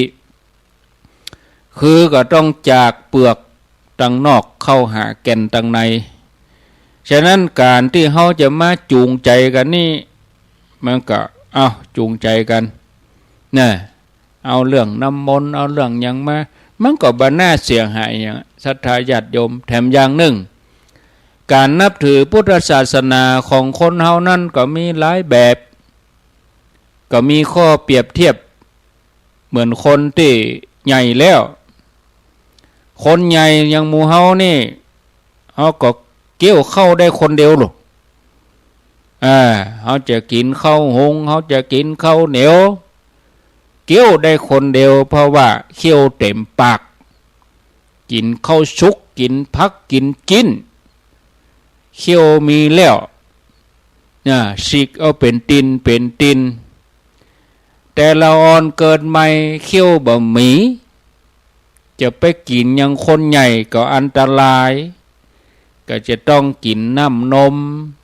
คือก็ต้องจากเปือกตังนอกเข้าหาแก่นตังใน ฉะนั้นก๋านตี้เฮาจะมาจูงใจ๋กั๋นนี่ มันก็ เอ้า จูงใจ๋กั๋น นะ เอาเรื่องน้ำมนต์ เอาเรื่องหยังมา มันก็บ่น่าเสียหายหยัง ศรัทธาญาติโยม แถมอย่างนึ่ง ก๋านนับถือพุทธศาสนาของคนเฮานั้นก็มีหลายแบบ ก็มีข้อเปรียบเทียบ เหมือนคนตี้ใหญ่แล้ว คนใหญ่อย่างหมู่เฮานี่ เฮาก็เคี้ยวข้าวได้คนเดียวลูก อ่า เฮาจะกิ๋นข้าวหุง เฮาจะกิ๋นข้าวเหนียว เคี้ยวได้คนเดียว เพราะว่าเคี้ยวเต๋มปาก กิ๋นข้าวสุก กิ๋นผัก กิ๋นจิ๊น เคี้ยวมีแล้ว น่ะ ฉีกเอาเป๋นติ่น เป๋นติ่น แต่ละอ่อนเกิดใหม่เคี้ยวบ่มี จะไปกิ๋นอย่างคนใหญ่ก็อันตราย ก็จะต้องกิ๋นน้ำนม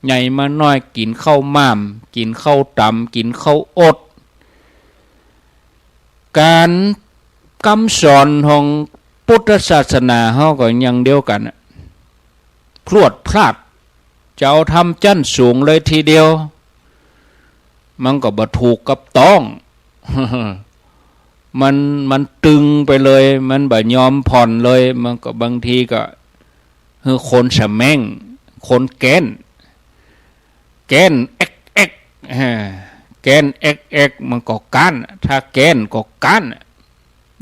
ใหญ่มาน้อยกิ๋นข้าวหม่าม กิ๋นข้าวต๋ำ กิ๋นข้าวอด ก๋านกำสอนของพุทธศาสนาเฮาก็อย่างเดียวกั๋นอะ พรวดพลาด จะเอาธรรมจั้นสูงเลยทีเดียว มันก็บ่ถูกกับต้อง มัน มันตึงไปเลย มันบ่ยอมผ่อนเลย มันก็บางทีก็หื้อคนสะแม้ง คนแก๊น แก๊นแอ๊กแอ๊ก อ่า แก๊นแอ๊กแอ๊กมันก็ก๊าน ถ้าแก๊นก็ก๊าน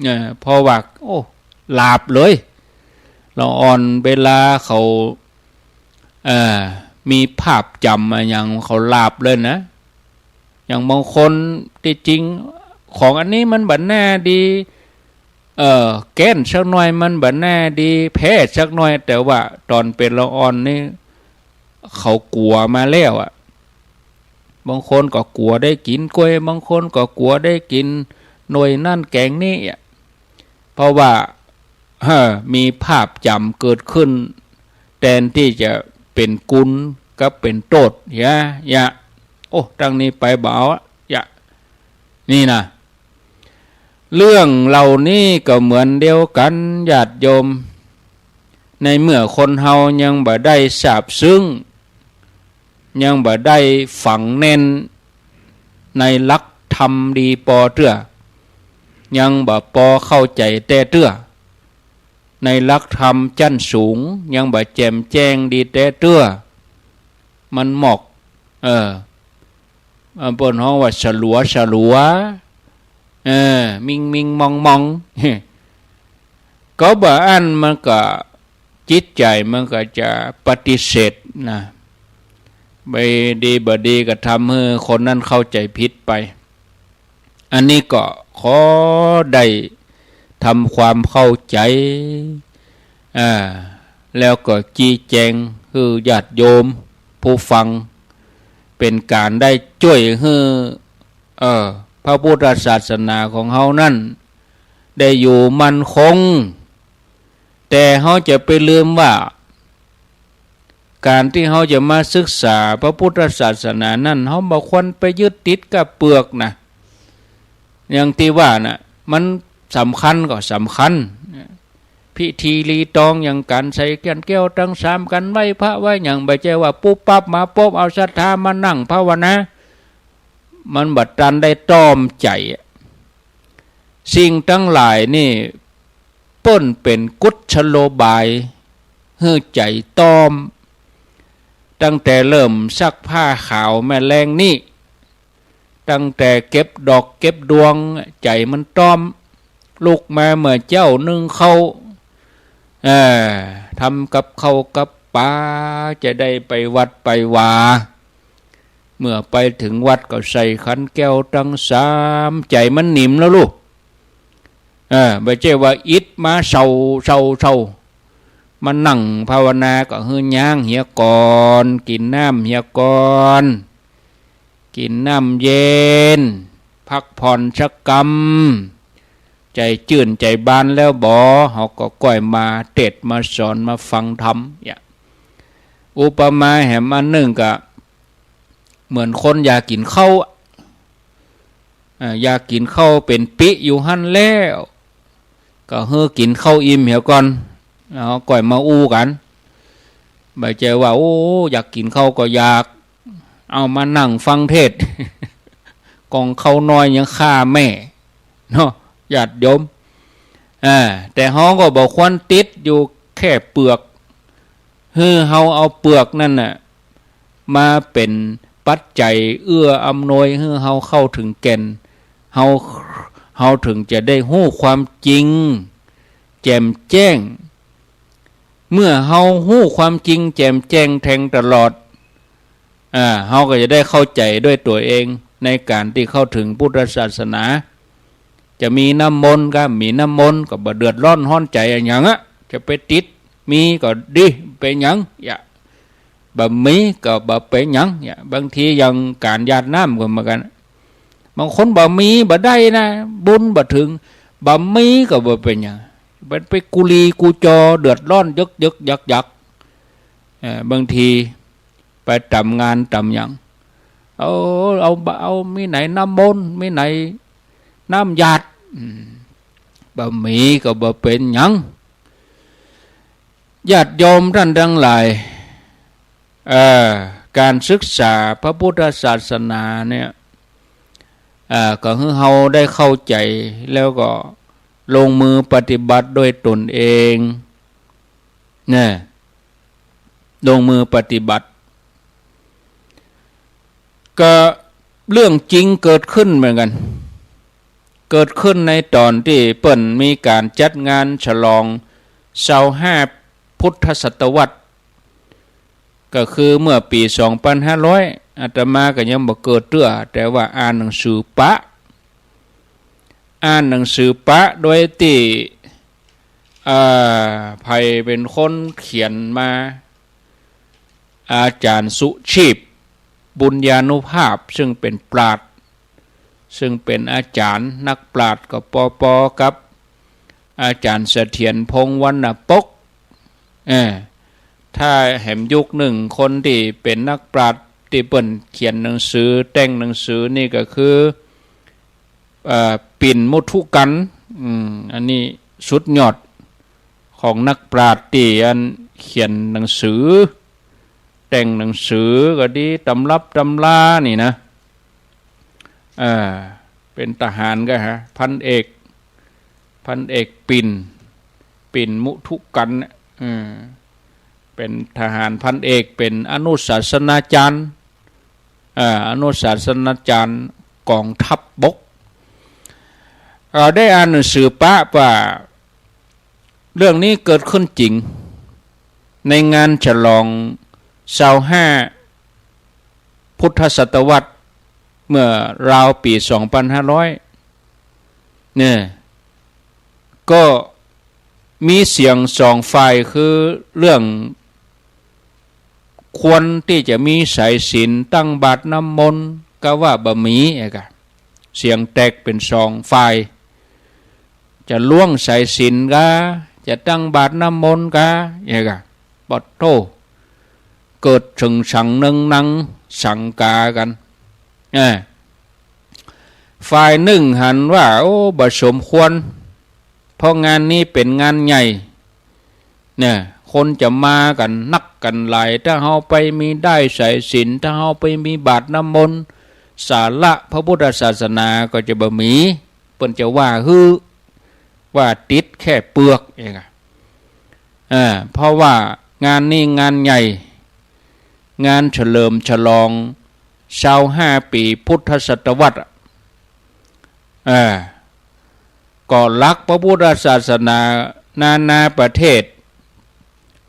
เออ เพราะว่า โอ้ หลาบเลย ละอ่อนเวลาเขา เอ่อ มีภาพจ๋ำอะหยังเขาหลาบเลยนะ อย่างบางคนตี้จริงของอันนี้มันบ่แน่ดี เอ่อ แก๊นสักหน่อยมันบ่แน่ดี แพ้สักหน่อย แต่ว่าต๋อนเป๋นละอ่อนนี่เขากั๋วมาแล้วอะ บางคนก็กั๋วได้กิ๋นก๊วย บางคนก็กั๋วได้กิ๋นหน่วยนั่นแก๋งนี้อะ เพราะว่า เออ มีภาพจ๋ำเกิดขึ้น แตนตี้จะเป๋นกุณกับเป๋นโต้ษ อย่า อย่า โอ้ ตั้งนี้ไปบ่เอาอะ อย่า นี่นะ เรื่องเหล่านี้ก็เหมือนเดียวกั๋น ญาติโยม ในเมื่อคนเฮายังบ่ได้ซาบซึ้ง ยังบ่ได้ฝังแน่นในหลักธรรมดีปอเตื้อ ยังบ่ปอเข้าใจ๋แต๊เตื้อ ในหลักธรรมจั้นสูง ยังบ่แจ่มแจ้งดีแต๊เตื้อ มันหมอก เออ เอ่อ เปิ้นฮ้องว่าสลัวสลัว เออ มิงมิงมองมอง ก็บ่อั้นมันก็ จิตใจ๋มันก็จะปฏิเสธนะ บ่ดีบ่ดีก็ทำหื้อคนนั้นเข้าใจ๋ผิดไป อันนี้ก็ขอได้ทำความเข้าใจ๋ อ่า แล้วก็จี้แจงหื้อญาติโยมผู้ฟัง เป๋นก๋านได้จ้วยหื้อ เออ พระพุทธศาสนาของเฮานั้น ได้อยู่มั่นคง แต่เฮาจะไปลืมว่า ก๋านตี้เฮาจะมาศึกษาพระพุทธศาสนานั้น เฮาบ่ควรไปยึดติดกับเปลือกนะ อย่างตี้ว่าน่ะ มันสำคัญก็สำคัญ พิธีรีตองอย่างก๋านใส่ขันแก้วตังสาม ก๋านไหว้พระไหว้หยัง บ่ใจ้ว่าปุ๊บปั๊บมาปุ๊บ เอาศรัทธามานั่งภาวนา มันบ่ตันได้ต้อมใจ๋อะ สิ่งตังหลายนี่เปิ้นเป๋นกุศโลบายหื้อใจ๋ต้อม ตั้งแต่เริ่มซักผ้าขาวแม่แลงนี้ ตั้งแต่เก็บดอกเก็บดวง ใจ๋มันต้อม ลุกมาเมื่อเจ๊านึ่งข้าว เอ่อ ทำกับข้าวกับปลา จะได้ไปวัดไปวา เมื่อไปเถิงวัดก็ใส่ขันแก้วตังสาม ใจ๋มันนิ่มแล้วลูก เออ บ่ใจ้ว่าอิดมาเซา เซา เซา มานั่งภาวนาก็หื้อย่างเหียก่อน กิ๋นน้ำเหียก่อน กิ๋นน้ำเย็น พักผ่อนสักกำ ใจ๋จื้นใจ๋บานแล้วบ่ เฮาก็ก้อยมาเตศน์มาสอนมาฟังธรรม เนี่ย อุปมาแหมอันนึ่งก็ เหมือนคนอยากกิ๋นข้าวอะ อ่า อยากกิ๋นข้าวเป๋นปิ๊อยู่หั้นแล้ว ก็หื้อกิ๋นข้าวอิ่มเหียก่อน เฮาก้อยมาอู้กั๋น บ่ใจ้ว่า โอ้ อยากกิ๋นข้าวก็อยาก เอามานั่งฟังเทศน์ ก่องข้าวน้อยยังฆ่าแม่ เนาะ ญาติโยม อ่า แต่เฮาก็บ่ควรติดอยู่แค่เปลือก หื้อเฮาเอาเปลือกนั่นน่ะ มาเป๋นปัจจัยเอื้ออำนวยหื้อเฮาเข้าเถิงแก่น เฮา เฮาเถิงจะได้ฮู้ความจริงแจ่มแจ้ง เมื่อเฮาฮู้ความจริงแจ่มแจ้งแทงตลอด อ่า เฮาก็จะได้เข้าใจ๋ด้วยตั๋วเองในก๋านตี้เข้าเถิงพุทธศาสนา จะมีน้ำมนต์ก็มีน้ำมนต์ ก็บ่เดือดร้อนฮ้อนใจ๋อะหยังอะ จะไปติด มีก็ดี เป๋นหยัง อย่า บ่มีก็บ่เป๋นหยัง อย่า บางทีอย่างก๋านหยาดน้ำก็เหมือนกั๋น บางคนบ่มีบ่ได้นะ บุญบ่เถิง บ่มีก็บ่เป๋นหยัง มันไปกุลีกุจอเดือดร้อนยึกยึกยักยัก เอ่อ บางทีไปต๋ามงานต๋ามหยัง เอา เอา เอามีไหนน้ำมนต์ มีไหนน้ำหยาด อืม บ่มีก็บ่เป๋นหยัง ญาติโยมต้านตังหลาย เอ่อ ก๋านศึกษาพระพุทธศาสนาเนี่ย เอ่อ ก็หื้อเฮาได้เข้าใจ๋ แล้วก็ลงมือปฏิบัติด้วยตนเอง เนี่ย ลงมือปฏิบัติ ก็ เรื่องจริงเกิดขึ้นเหมือนกั๋น เกิดขึ้นในต๋อนตี้เปิ้นมีก๋านจัดงานฉลองซาวห้าพุทธศตวรรษ ก็คือเมื่อปี๋สองปันห้าร้อย อาตมาก็ยังบ่เกิดเตื้อ แต่ว่าอ่านหนังสือปะ อ่านหนังสือปะโดยตี้ เอ่อ ใผเป๋นคนเขียนมา อาจ๋ารย์สุชีพ บุญญานุภาพ ซึ่งเป๋นปราชญ์ ซึ่งเป๋นอาจ๋ารย์นักปราชญ์ก็ปอๆ กับอาจ๋ารย์เสถียร พงษ์วรรณปก เออ ถ้าแหมยุคนึ่งคนตี้เป๋นนักปราชญ์ตี้เปิ้นเขียนหนังสือ แต่งหนังสือนี่ก็คือ เอ่อ ปิ่นมุทุกัณฑ์ อืม อันนี้สุดยอดของนักปราชญ์ตี้อันเขียนหนังสือ แต่งหนังสือก็ดี ตำรับตำรานี่นะ เอ่อ เป๋นทหารก็ฮะ พันเอก พันเอกปิ่น ปิ่นมุทุกัณฑ์เนี่ย เออ เป๋นทหารพันเอก เป๋นอนุศาสนาจ๋ารย์ เอ่อ อนุศาสนาจ๋ารย์ก๋องทัพบก เอ่อ ได้อ่านหนังสือปะว่า เรื่องนี้เกิดขึ้นจริง ในงานฉลองซาวห้าพุทธศตวรรษ เมื่อราวปี๋สองปันห้าร้อย เนี่ย ก็มีเสียงสองฝ่าย คือเรื่องควรตี้จะมีสายสิญจน์ ตั้งบาตรน้ำมนต์ กาว่าบ่มี เอกะ เสียงแตกเป๋นสองฝ่าย จะล่วงสายสิญจน์กา จะตั้งบาตรน้ำมนต์กา เอกะ ปะโธ่ เกิดเถิงสังเนิงนังสังกากั๋น เออ ฝ่ายนึ่งหันว่า โอ้ บ่สมควร เพราะงานนี้เป๋นงานใหญ่ เนี่ย คนจะมากั๋นนักกั๋นหลาย ถ้าเฮาไปมีด้ายสายสิญจน์ ถ้าเฮาไปมีบาตรน้ำมนต์ สาระพระพุทธศาสนาก็จะบ่มี เปิ้นจะว่าหื้อ ว่าติดแค่เปลือก เอกะ อ่า เพราะว่างานนี้งานใหญ่ งานเฉลิมฉลองซาวห้าปี๋พุทธศตวรรษอะ อ่า ก็หลักพระพุทธศาสนานานาประเทศ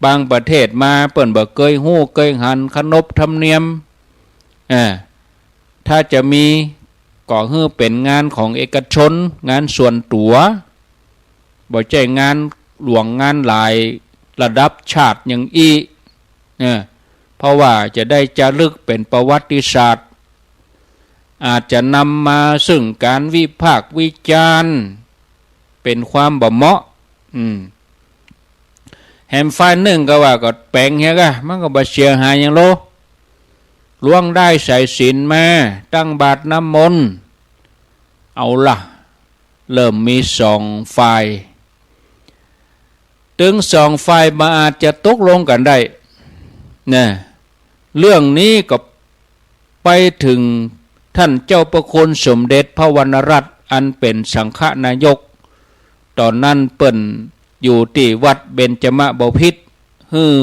บางประเทศมาเปิ้นบ่เกยฮู้เกยหันขนบธรรมเนียม อ่า ถ้าจะมีก็หื้อเป๋นงานของเอกชน งานส่วนตั๋ว บ่ใจ้งานหลวงงานหลายระดับชาติอย่างอี้ เออ เพราะว่าจะได้จารึกเป๋นประวัติศาสตร์ อาจจะนำมาซึ่งก๋านวิพากษ์วิจารณ์ เป๋นความบ่เหมาะ อืม แหมฝ่ายนึ่งก็ว่าก็แป๋งเหียกะ มันก็บ่เสียหายหยังโล ล่วงด้ายสายสิญจน์มา ตั้งบาตรน้ำมนต์ เอาละ เริ่มมีสองฝ่าย ตึงสองฝ่ายบ่อาจจะตกลงกั๋นได้ นะ เรื่องนี้ก็ไปเถิงท่านเจ้าพระคุณสมเด็จพระวรรณรัตน์ อันเป๋นสังฆนายก ต๋อนนั้นเปิ้นอยู่ตี้วัดเบญจมบพิตร หื้อ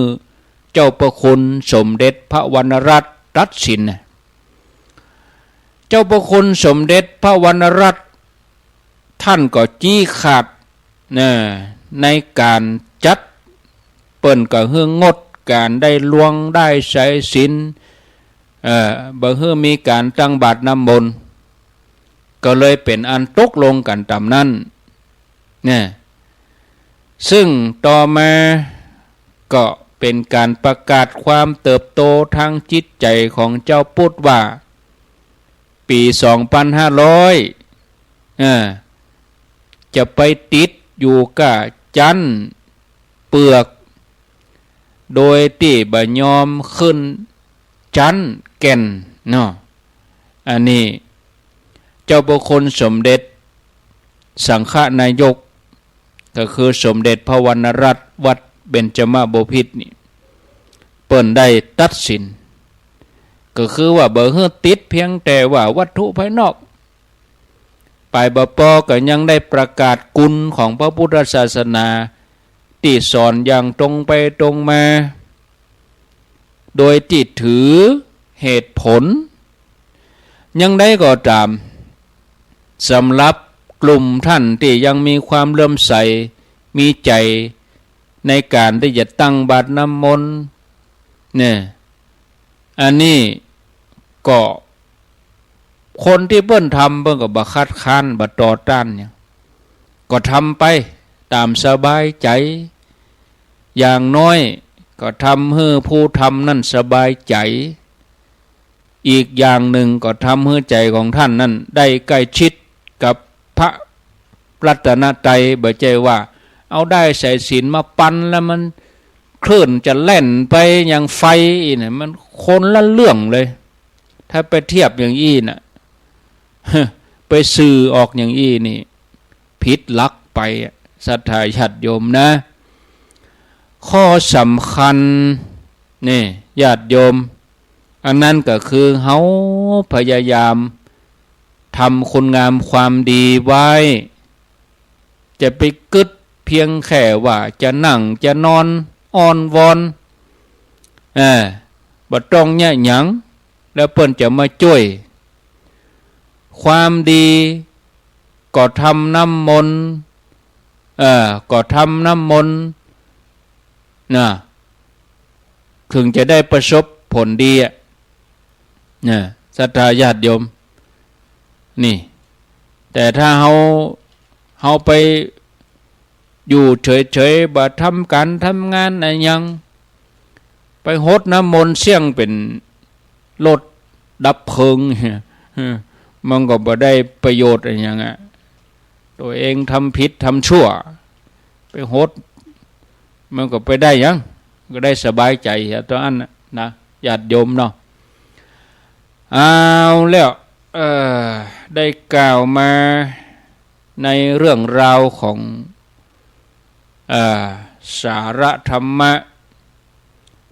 เจ้าพระคุณสมเด็จพระวรรณรัตน์ตัดสินน่ะ เจ้าพระคุณสมเด็จพระวรรณรัตน์ ท่านก็จี๊ขาด นะ ในก๋านจัด เปิ้นก็หื้องดก๋านได้ล่วงด้ายสายสิญจน์ เอ่อ บ่หื้อมีก๋านตั้งบาตรน้ำมนต์ ก็เลยเป๋นอันตกลงกั๋นต๋ามนั้น นะ ซึ่งต่อมาก็เป๋นก๋านประกาศความเติบโตทางจิตใจ๋ของจาวพุทธว่า ปี๋สองปันห้าร้อย เออ จะไปติดอยู่ก้าจั๊นเปลือก โดยตี้บ่ยอมขึ้นจั๊นแก่นเนาะ อันนี้เจ้าพระคุณสมเด็จสังฆนายก ก็คือสมเด็จพระวรรณรัตน์วัดเบญจมบพิตรนี่ เปิ้นได้ตัดสิน ก็คือว่าบ่หื้อติดเพียงแต่ว่าวัตถุภายนอก ไปบ่ปอก็ยังได้ประกาศคุณของพระพุทธศาสนาตี้สอนอย่างตรงไปตรงมา โดยตี้ถือเหตุผล อย่างใดก็ต๋าม สำหรับกลุ่มต้านตี้ยังมีความเลื่อมใส มีใจ๋ในก๋านตี้จะตั้งบาตรน้ำมนต์เนี่ย อันนี้ก็ คนตี้เปิ้นทำเปิ้นก็บ่คัดค้าน บ่ต่อต้านหยัง ก็ทำไปต๋ามสบายใจ๋ อย่างน้อยก็ทำหื้อผู้ทำนั้นสบายใจ๋ อีกอย่างนึ่งก็ทำหื้อใจ๋ของต้านนั้นได้ใก้ชิดกับพระรัตนตรัย บ่ใจ้ว่าเอาด้ายสายสิญจน์มาปันแล้วมันคลื่นจะแล่นไปอย่างไฟอี้นะ มันคนละเรื่องเลย ถ้าไปเทียบอย่างอี้น่ะ ไปสื่อออกอย่างอี้นี่ ผิดหลักไปอะ ศรัทธาญาติโยมนะ ข้อสำคัญนี่ ญาติโยม อันนั้นก็คือเฮาพยายามทำคุณงามความดีไว้ จะไปกึ๊ดเพียงแค่ว่าจะนั่งจะนอนอ้อนวอน เออ บ่ต้องเยียะหยัง แล้วเปิ้นจะมาจ้วย ความดีก็ทำน้ำมนต์ เออ ก็ทำน้ำมนต์นะ เถิงจะได้ประสบผลดีอะ นะ ศรัทธาญาติโยม นี่ แต่ถ้าเฮา เฮาไปอยู่เฉยๆ บ่ทำก๋านทำงานอะหยัง ไปหดน้ำมนต์เสี้ยงเป๋นรถดับเพลิง มันก็บ่ได้ประโยชน์อะหยังอะ ตั๋วเองทำผิดทำชั่ว ไปหด มันก็ไปได้หยัง ก็ได้สบายใจ๋อะ ตั๋วอั้นน่ะนะ ญาติโยมเนาะ เอาแล้ว เอ่อ ได้กล่าวมาในเรื่องราวของ เอ่อ สาระธรรมะ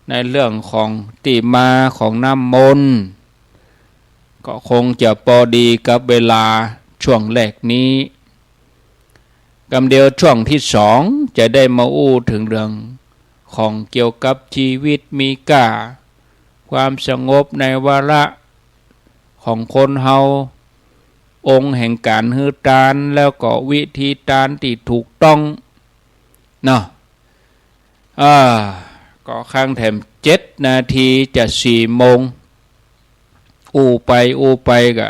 ในเรื่องของตี้มาของน้ำมนต์ ก็คงจะปอดีกับเวลาช่วงแรกนี้ กำเดียวช่วงตี้สองจะได้มาอู้เถิงเรื่องของเกี่ยวกับชีวิตมีก้า ความสงบในวาระของคนเฮา องค์แห่งก๋านหื้อตาน แล้วก็วิธีตานตี้ถูกต้องเนาะ อ่า ก็ค้างแถมเจ็ดนาทีจะสี่โมง อู้ไปอู้ไปก็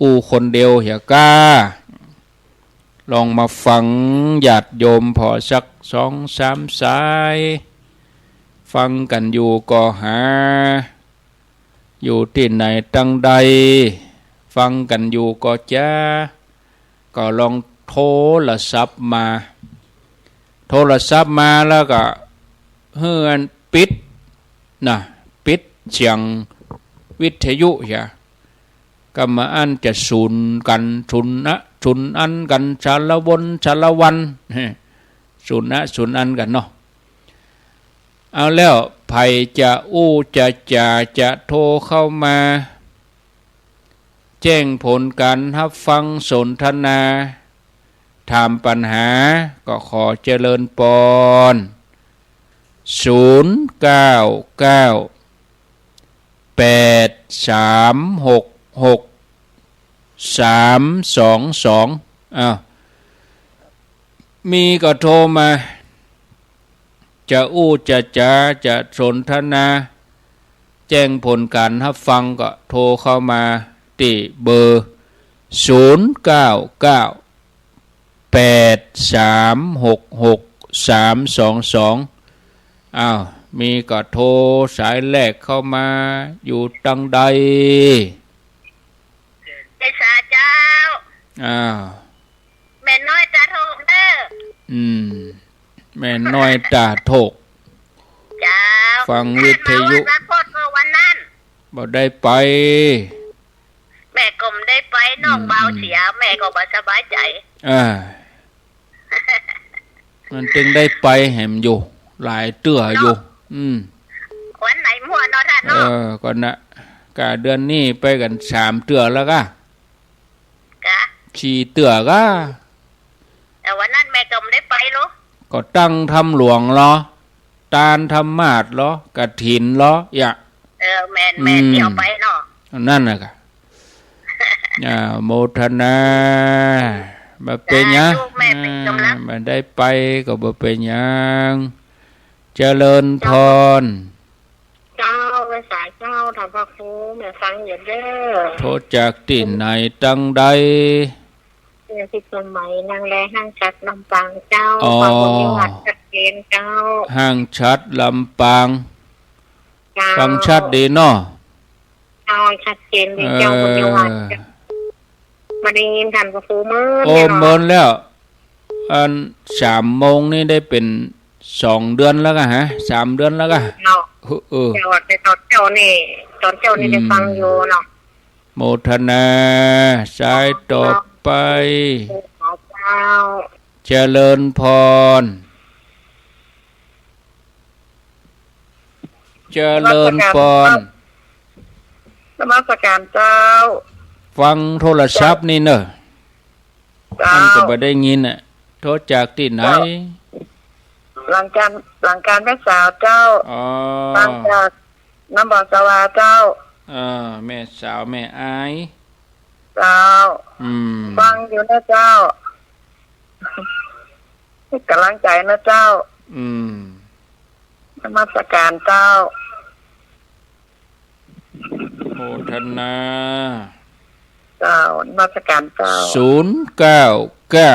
อู้คนเดียวเหียก้า ลองมาฟังญาติโยมผ่อสักสองสามสาย ฟังกั๋นอยู่ก็หา อยู่ตี้ไหนตังใด ฟังกั๋นอยู่ก็จา ก็ลองโทรศัพท์มา โทรศัพท์มาแล้วก็หื้ออันปิดนะ ปิดเสียงวิทยุเหีย กำมาอั้นจะสูนกั๋น สูนอะ สูนอั้นกั๋น สารวนสารวัน สูนอะ สูนอั้นกั๋นเนาะ เอาแล้ว ใผจะอู้จะจ๋าจะโทรเข้ามา แจ้งผลก๋านฮับฟังสนทนา ถามปัญหา ก็ขอเจริญปอน ศูนย์เก้าเก้า แปดสามหกหก สามสองสอง อ้าว มีก็โทรมา จะอู้จะจ๋าจะสนทนา แจ้งผลก๋านฮับฟังก็โทรเข้ามาตี้เบอร์ ศูนย์เก้าเก้า แปดสามหกหก สามสองสอง อ้าว มีก็โทรสายแรกเข้ามา อยู่ตังใด เดชาเจ้า อ้าว แม่น้อยต๋าโทกเน่อ อืม แม่น้อยต๋าโทก เจ้า ฟังวิทยุ ข้ามาวันพุธก็วันนั้น บ่ได้ไป แม่ก็บ่ได้ไป น้อง อืม บ่าวเสีย แม่ก็บ่สบายใจ๋ อ่า มันตึงได้ไปแหมอยู่ หลายเตื้ออยู่ เนาะ อืม วันไหนมั่วเนาะท่านเนาะ เออ ก่อนนะ ก้าเดือนนี้ไปกั๋นสามเตื้อแล้วก้า ก้า สี่เตื้อก้า แต่วันนั้นแม่ก็บ่ได้ไปหรอ ก็ตั้งธรรมหลวงลอ ตานธรรมาสน์ลอ กฐินลอ อย่า เออ แม่น แม่น อืม เดี๋ยวไปเนาะ อันนั้นน่ะก้า อ่า โมทนา บ่เป๋นหยัง สาธุ แม่เป๋นก๋ำลัง อ่า บ่ได้ไปก็บ่เป๋นหยัง เจริญพร เจ้า ไหว้สาเจ้า ท่านพระครู แม่ฟังอยู่เน่อ โทรจากตี้ไหนตังใด แม่พิสมัย นังแลห้างฉัตรลำปางเจ้า อ๋อ ฟังบุญยอดชัดเจนเจ้า ห้างฉัตรลำปาง เจ้า ฟังชัดดีเนาะ เจ้า ชัดเจนดีเจ้า เออ บุญยอด บ่ได้ยินท่านพระครูเมิน โอ้ แน่นอน เมินแล้ว อัน สามโมงนี่ได้เป๋นสองเดือนแล้วกะฮะ สามเดือนแล้วกะ เนาะ เออ เออ เจ้า แต่ตอนเจ๊านี่ ตอนเจ๊านี่ได้ฟังอยู่เนาะ อืม โมทนา สายต่อไป เจ้า เจริญพร เจริญพร นมัสการเจ้า ฟังโทรศัพท์นี่เน่อ เจ้า มันก็บ่ได้ยินน่ะ โทรจากตี้ไหน เจ้า หลังการ หลังการแม่สาวเจ้า อ๋อ ฟังจากน้ำบ่อสวาเจ้า อ่า แม่สาวแม่อาย เจ้า อืม ฟังอยู่นะเจ้า ให้กำลังใจนะเจ้า อืม นมัสการเจ้า โมทนา เจ้า นมัสการเจ้า ศูนย์เก้าเก้า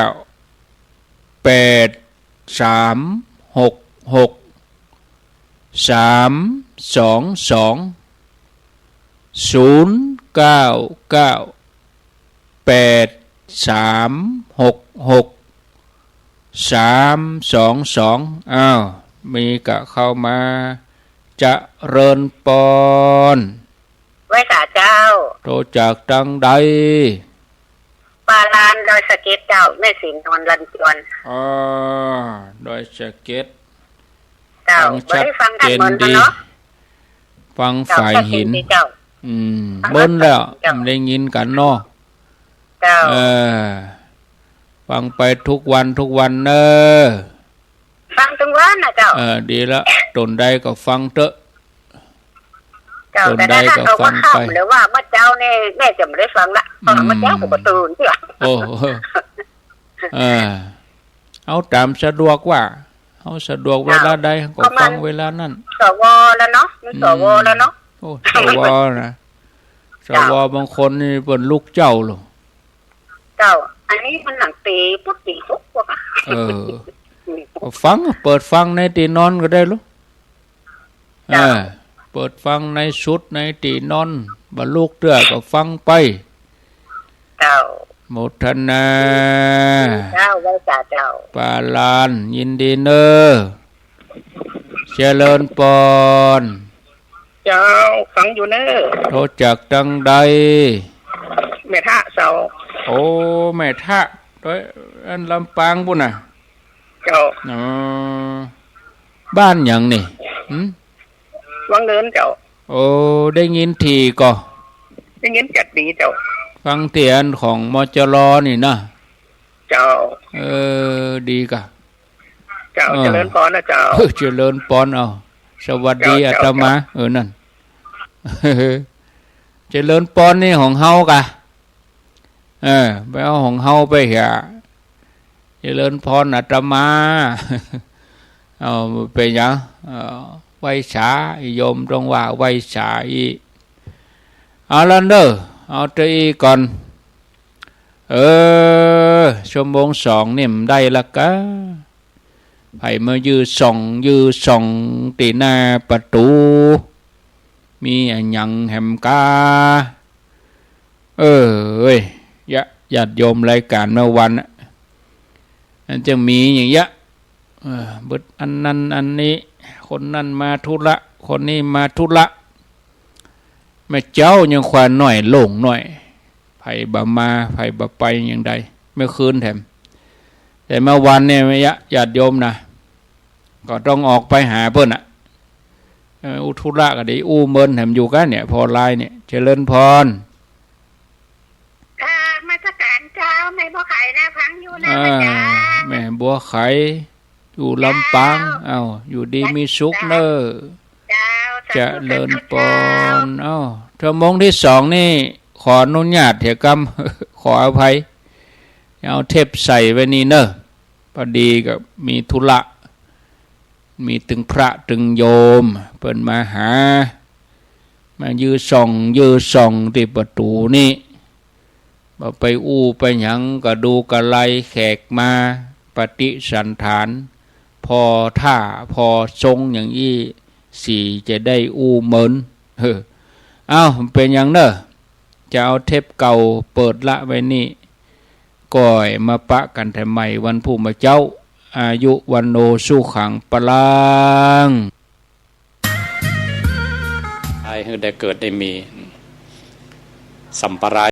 แปดสามหกหก สามสองสอง ศูนย์เก้าเก้า แปดสามหกหก สามสองสอง อ้าว มีกะเข้ามา เจริญพร ไหว้สาเจ้า โทรจากตังใด ปาลานดอยสะเก็ดเจ้า แม่ศรีนวล ลันจวน อ๋อ ดอยสะเก็ด เจ้า ฟังชัดเจนดี บ่ได้ฟังกันเมินมาเนาะ ฟังฝ่ายหิน เจ้า ชัดเจนดีเจ้า อืม ฟัง เมินแล้ว ชัดเจนเจ้า บ่ได้ยินกันเนาะ เจ้า เออ ฟังไปทุกวันทุกวันเน่อ ฟังตึงวันน่ะเจ้า เออ ดีละ ต๋นใดก็ฟังเต๊อะ เจ้า ต๋นใดก็ฟังไป แต่ถ้าเขาว่าค่ำหรือว่าเมื่อเจ๊านี่แม่จะบ่ได้ฟังละ อืม เพราะเมื่อเจ๊าก็บ่ตื่นเตื้อ โอ้ เออ เอาต๋ามสะดวกว่า เฮาสะดวกเวลาใด เจ้า ก็ฟังเวลานั้น สวแล้วเนาะ มี อืม สวแล้วเนาะ โอ้ สวนะ เจ้า สวบางคนนี่เปิ้นลุกเจ๊าโล เจ้า อันนี้มันหนังตีปุ๊บตีปุ๊บกว่า เออ ก็ฟัง เปิดฟังในตี้นอนก็ได้โล เจ้า เออ เปิดฟังในสุดในตี้นอน บ่ลุกเตื้อก็ฟังไป เจ้า โมทนา เจ้า ไหว้สาเจ้า ปาลาน ยินดีเน่อ เจริญพร เจ้า ฟังอยู่เน่อ โทรจากตังใด แม่ทะเจ้า โอ้ แม่ทะ โดยอันลำปางปู้นน่ะ เจ้า อ๋อ บ้านหยังนี่ หึ วังเนินเจ้า โอ้ ได้ยินถี่ก่อ ได้ยินจัดดีเจ้า ฟังตี้อันของ มจร นี่นะ เจ้า เออ ดีกะ เจ้า เออ เจริญพรนะเจ้า เออ เจริญพร เอา สวัสดี เจ้า อาตมา เจ้า เออ นั่น เจริญพรนี่ของเฮากะ เออ ไปเอาของเฮาไปเหีย เจริญพรอาตมา เอา เป๋นหยัง เออ ไหว้สา โยมต้องว่าไหว้สาอี้ เอาละเน่อ เอาเต้าอี้ก่อน เออ ชั่วโมงสองนี่มันได้ละกะ ใผมายืนส่อง ยืนส่องตี้หน้าประตู๋ มีอะหยังแหมกา เออ เว้ย ญา ญาติโยมรายก๋านเมื่อวันน่ะ มันจะมีอย่างเยียะ เออ เบิดอันนั้นอันนี้ คนนั้นมาธุระ คนนี้มาธุระ แม่เจ้ายังควันน้อยโล่งน้อย ใผบ่มา ใผบ่ไปอย่างใด เมื่อคืนแถม แต่เมื่อวันเนี่ย ญา ญาติโยมนะ ก็ต้องออกไปหาเปิ้นน่ะ เออ อู้ธุระก็ดี อู้เมินแถมอยู่กั๋นเนี่ย พอไลน์เนี่ย เจริญพร ค่ะ นมัสการเจ้า แม่บัวไขนะ ฟังอยู่นะ อ่า อาจารย์ แม่บัวไข อยู่ลำปาง เจ้า เอ้า อยู่ดีมีสุขเน่อ เจ้า สาธุ เจริญพร สาธุเจ้า เอ้า ชั่วโมงที่สองนี่ ข ขออนุญาตเหียกำ ขออภัย เอาเทปใส่ไว้นี่เน่อ พอดีก็มีธุระ มีตึงพระตึงโยม เปิ้นมาหา มายื้อส่อง ยื้อส่องตี้ประตู๋นี่ บ่ไปอู้ไปหยัง กะดูกะไลแขกมา ปฏิสันถาน ผ่อท่า ผ่อทรงอย่างอี้ สีจะได้อู้เมิน เฮ้อ เอ้า เป๋นหยังเน่อ จะเอาเทปเก่าเปิดละไว้นี่ ก้อยมาปะกั๋นแถมใหม่วันพูกมาเจ๊า อายุ วัณโณ สุขัง พลัง ให้ได้เกิดได้มี สัมปราย